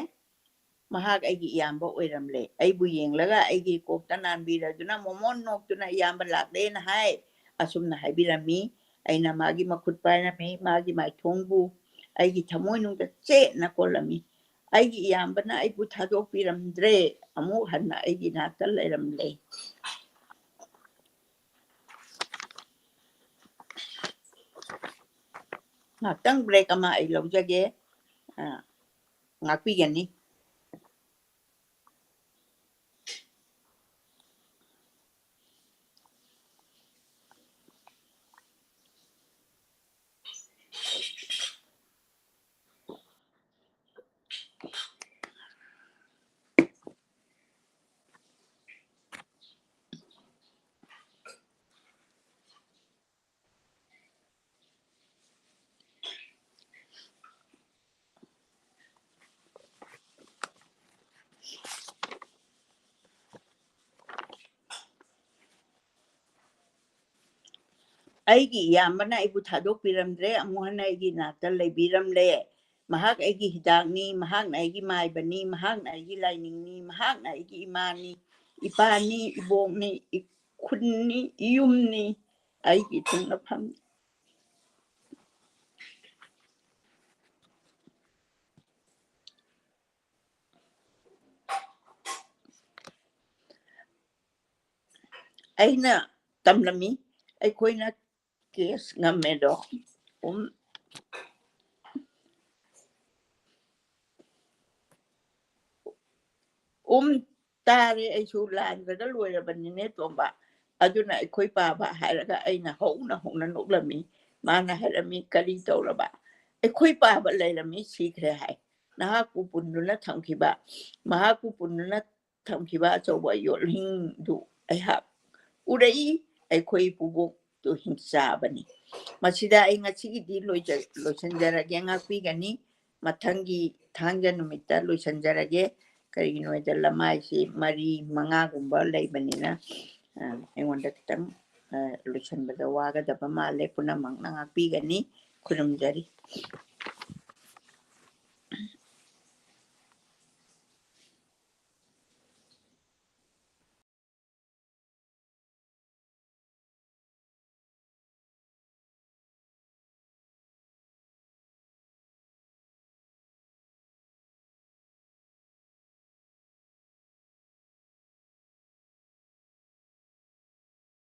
ꯃꯍꯥꯛ ꯑꯩꯒꯤ ꯏꯌꯥꯝꯕ ꯑꯣꯏꯔꯝꯂꯦ꯫ ꯑꯩꯕꯨ ꯌꯦꯡꯂꯒ ꯑꯩꯒꯤ ꯀꯣꯛꯇ ꯅꯥꯟꯕꯤꯔꯗꯨꯅ ꯃꯣꯃꯣꯟ ꯅꯣꯛꯇꯨꯅ "ꯏꯌꯥꯝꯕ ꯂꯥꯛꯂꯦꯅ" ꯍꯥꯏ꯫ ꯑꯁꯨꯝꯅ ꯍꯥꯏꯕꯤꯔꯝꯃꯤ꯫ ꯑꯩꯅ ꯃꯥꯒꯤ ꯃꯈꯨꯠ ꯄꯥꯏꯔꯝꯃꯤ꯫ ꯃꯥꯒꯤ ꯃꯥꯏꯊꯣꯡꯕꯨ ꯑꯩꯒꯤ ꯊꯃꯣꯏꯅꯨꯡꯗ ꯆꯦꯠꯅ ꯀꯣꯜꯂꯝꯃꯤ꯫ ꯑꯩꯒꯤ ꯏꯌꯥꯝꯕꯅ ꯑꯩꯕꯨ ꯊꯥꯗꯣꯛꯄꯤꯔꯝꯗ꯭ꯔꯦ꯫ ꯑꯃꯨꯛ ꯍꯟꯅ ꯑꯩꯒꯤ ꯅꯥꯛꯇ ꯂꯩꯔꯝꯂꯦ꯫ ꯉꯥꯛꯇꯪ break ꯑꯃ ꯑꯩ ꯂꯧꯖꯒꯦ꯫ ꯑ, ꯉꯥꯛꯄꯤꯒꯅꯤ꯫ ꯑꯩꯒꯤ ꯏꯌꯥꯝꯕꯅ ꯑꯩꯕꯨ ꯊꯥꯗꯣꯛꯄꯤꯔꯝꯗ꯭ꯔꯦ, ꯑꯃꯨꯛ ꯍꯟꯅ ꯑꯩꯒꯤ ꯅꯥꯛꯇ ꯂꯩꯕꯤꯔꯝꯂꯦ꯫ ꯃꯍꯥꯛ ꯑꯩꯒꯤ ꯍꯤꯗꯥꯛꯅꯤ, ꯃꯍꯥꯛꯅ ꯑꯩꯒꯤ ꯃꯥꯏꯕꯅꯤ, ꯃꯍꯥꯛꯅ ꯑꯩꯒꯤ ꯂꯥꯏꯅꯤꯡꯅꯤ, ꯃꯍꯥꯛꯅ ꯑꯩꯒꯤ ꯏꯃꯥꯅꯤ, ꯏꯄꯥꯅꯤ, ꯏꯕꯣꯛꯅꯤ, ꯏꯈꯨꯟꯅꯤ, ꯏꯌꯨꯝꯅꯤ, ꯑꯩꯒꯤ ꯏꯊꯨꯡꯅꯐꯝ꯫ ꯑꯩꯅ ꯇꯝꯂꯝꯃꯤ, ꯑꯩꯈꯣꯏꯅ ꯀꯦꯁ ꯉꯝꯃꯦꯗꯣ꯫ ꯎꯝ, ꯎꯝ, ꯇꯥꯔꯦ, ꯑꯩꯁꯨ ꯂꯥꯟꯕꯗ ꯂꯣꯏꯔꯕꯅꯤꯅꯦ ꯇꯣꯝꯕ꯫ ꯑꯗꯨꯅ ꯑꯩꯈꯣꯏ ꯄꯥꯕ ꯍꯥꯏꯔꯒ ꯑꯩꯅ ꯍꯧꯅ ꯍꯧꯅ ꯅꯣꯛꯂꯝꯃꯤ꯫ ꯃꯥꯅ ꯍꯥꯏꯔꯝꯃꯤ, "ꯀꯔꯤ ꯇꯧꯔꯕ?" "ꯑꯩꯈꯣꯏ ꯄꯥꯕ ꯂꯩꯔꯝꯃꯤ, ꯁꯤꯈ꯭ꯔꯦ" ꯍꯥꯏ꯫ ꯅꯍꯥꯛꯄꯨ ꯄꯨꯟꯗꯨꯅ ꯊꯝꯈꯤꯕ, ꯃꯍꯥꯛꯄꯨ ꯄꯨꯟꯗꯨꯅ ꯊꯝꯈꯤꯕ ꯑꯆꯧꯕ ꯌꯣꯠꯂꯤꯡꯗꯨ ꯑꯩꯍꯥꯛ ꯎꯔꯛꯏ꯫ ꯑꯩꯈꯣꯏ ꯏꯄꯨꯕꯣꯛꯇꯨ ꯍꯤꯡꯆꯥꯕꯅꯤ꯫ ꯃꯁꯤꯗ ꯑꯩ ꯉꯁꯤꯒꯤꯗꯤ ꯂꯣꯏꯖ-, ꯂꯣꯏꯁꯤꯟꯖꯔꯒꯦ, ꯉꯥꯛꯄꯤꯒꯅꯤ꯫ ꯃꯊꯪꯒꯤ ꯊꯥꯡꯖ ꯅꯨꯃꯤꯠꯇ ꯂꯣꯏꯁꯤꯟꯖꯔꯒꯦ꯫ ꯀꯔꯤꯒꯤꯅꯣ ꯍꯥꯏꯗ ꯂꯃꯥꯏꯁꯤ ꯃꯔꯤ ꯃꯉꯥꯒꯨꯝꯕ ꯂꯩꯕꯅꯤꯅ, ꯑ, ꯑꯩꯉꯣꯟꯗ ꯈꯤꯇꯪ, ꯑ, ꯂꯣꯏꯁꯤꯟꯕꯗ ꯋꯥꯒꯗꯕ ꯃꯥꯜꯂꯦ꯫ ꯄꯨꯝꯅꯃꯛꯅ ꯉꯥꯛꯄꯤꯒꯅꯤ꯫ ꯈꯨꯔꯨꯝꯖꯔꯤ꯫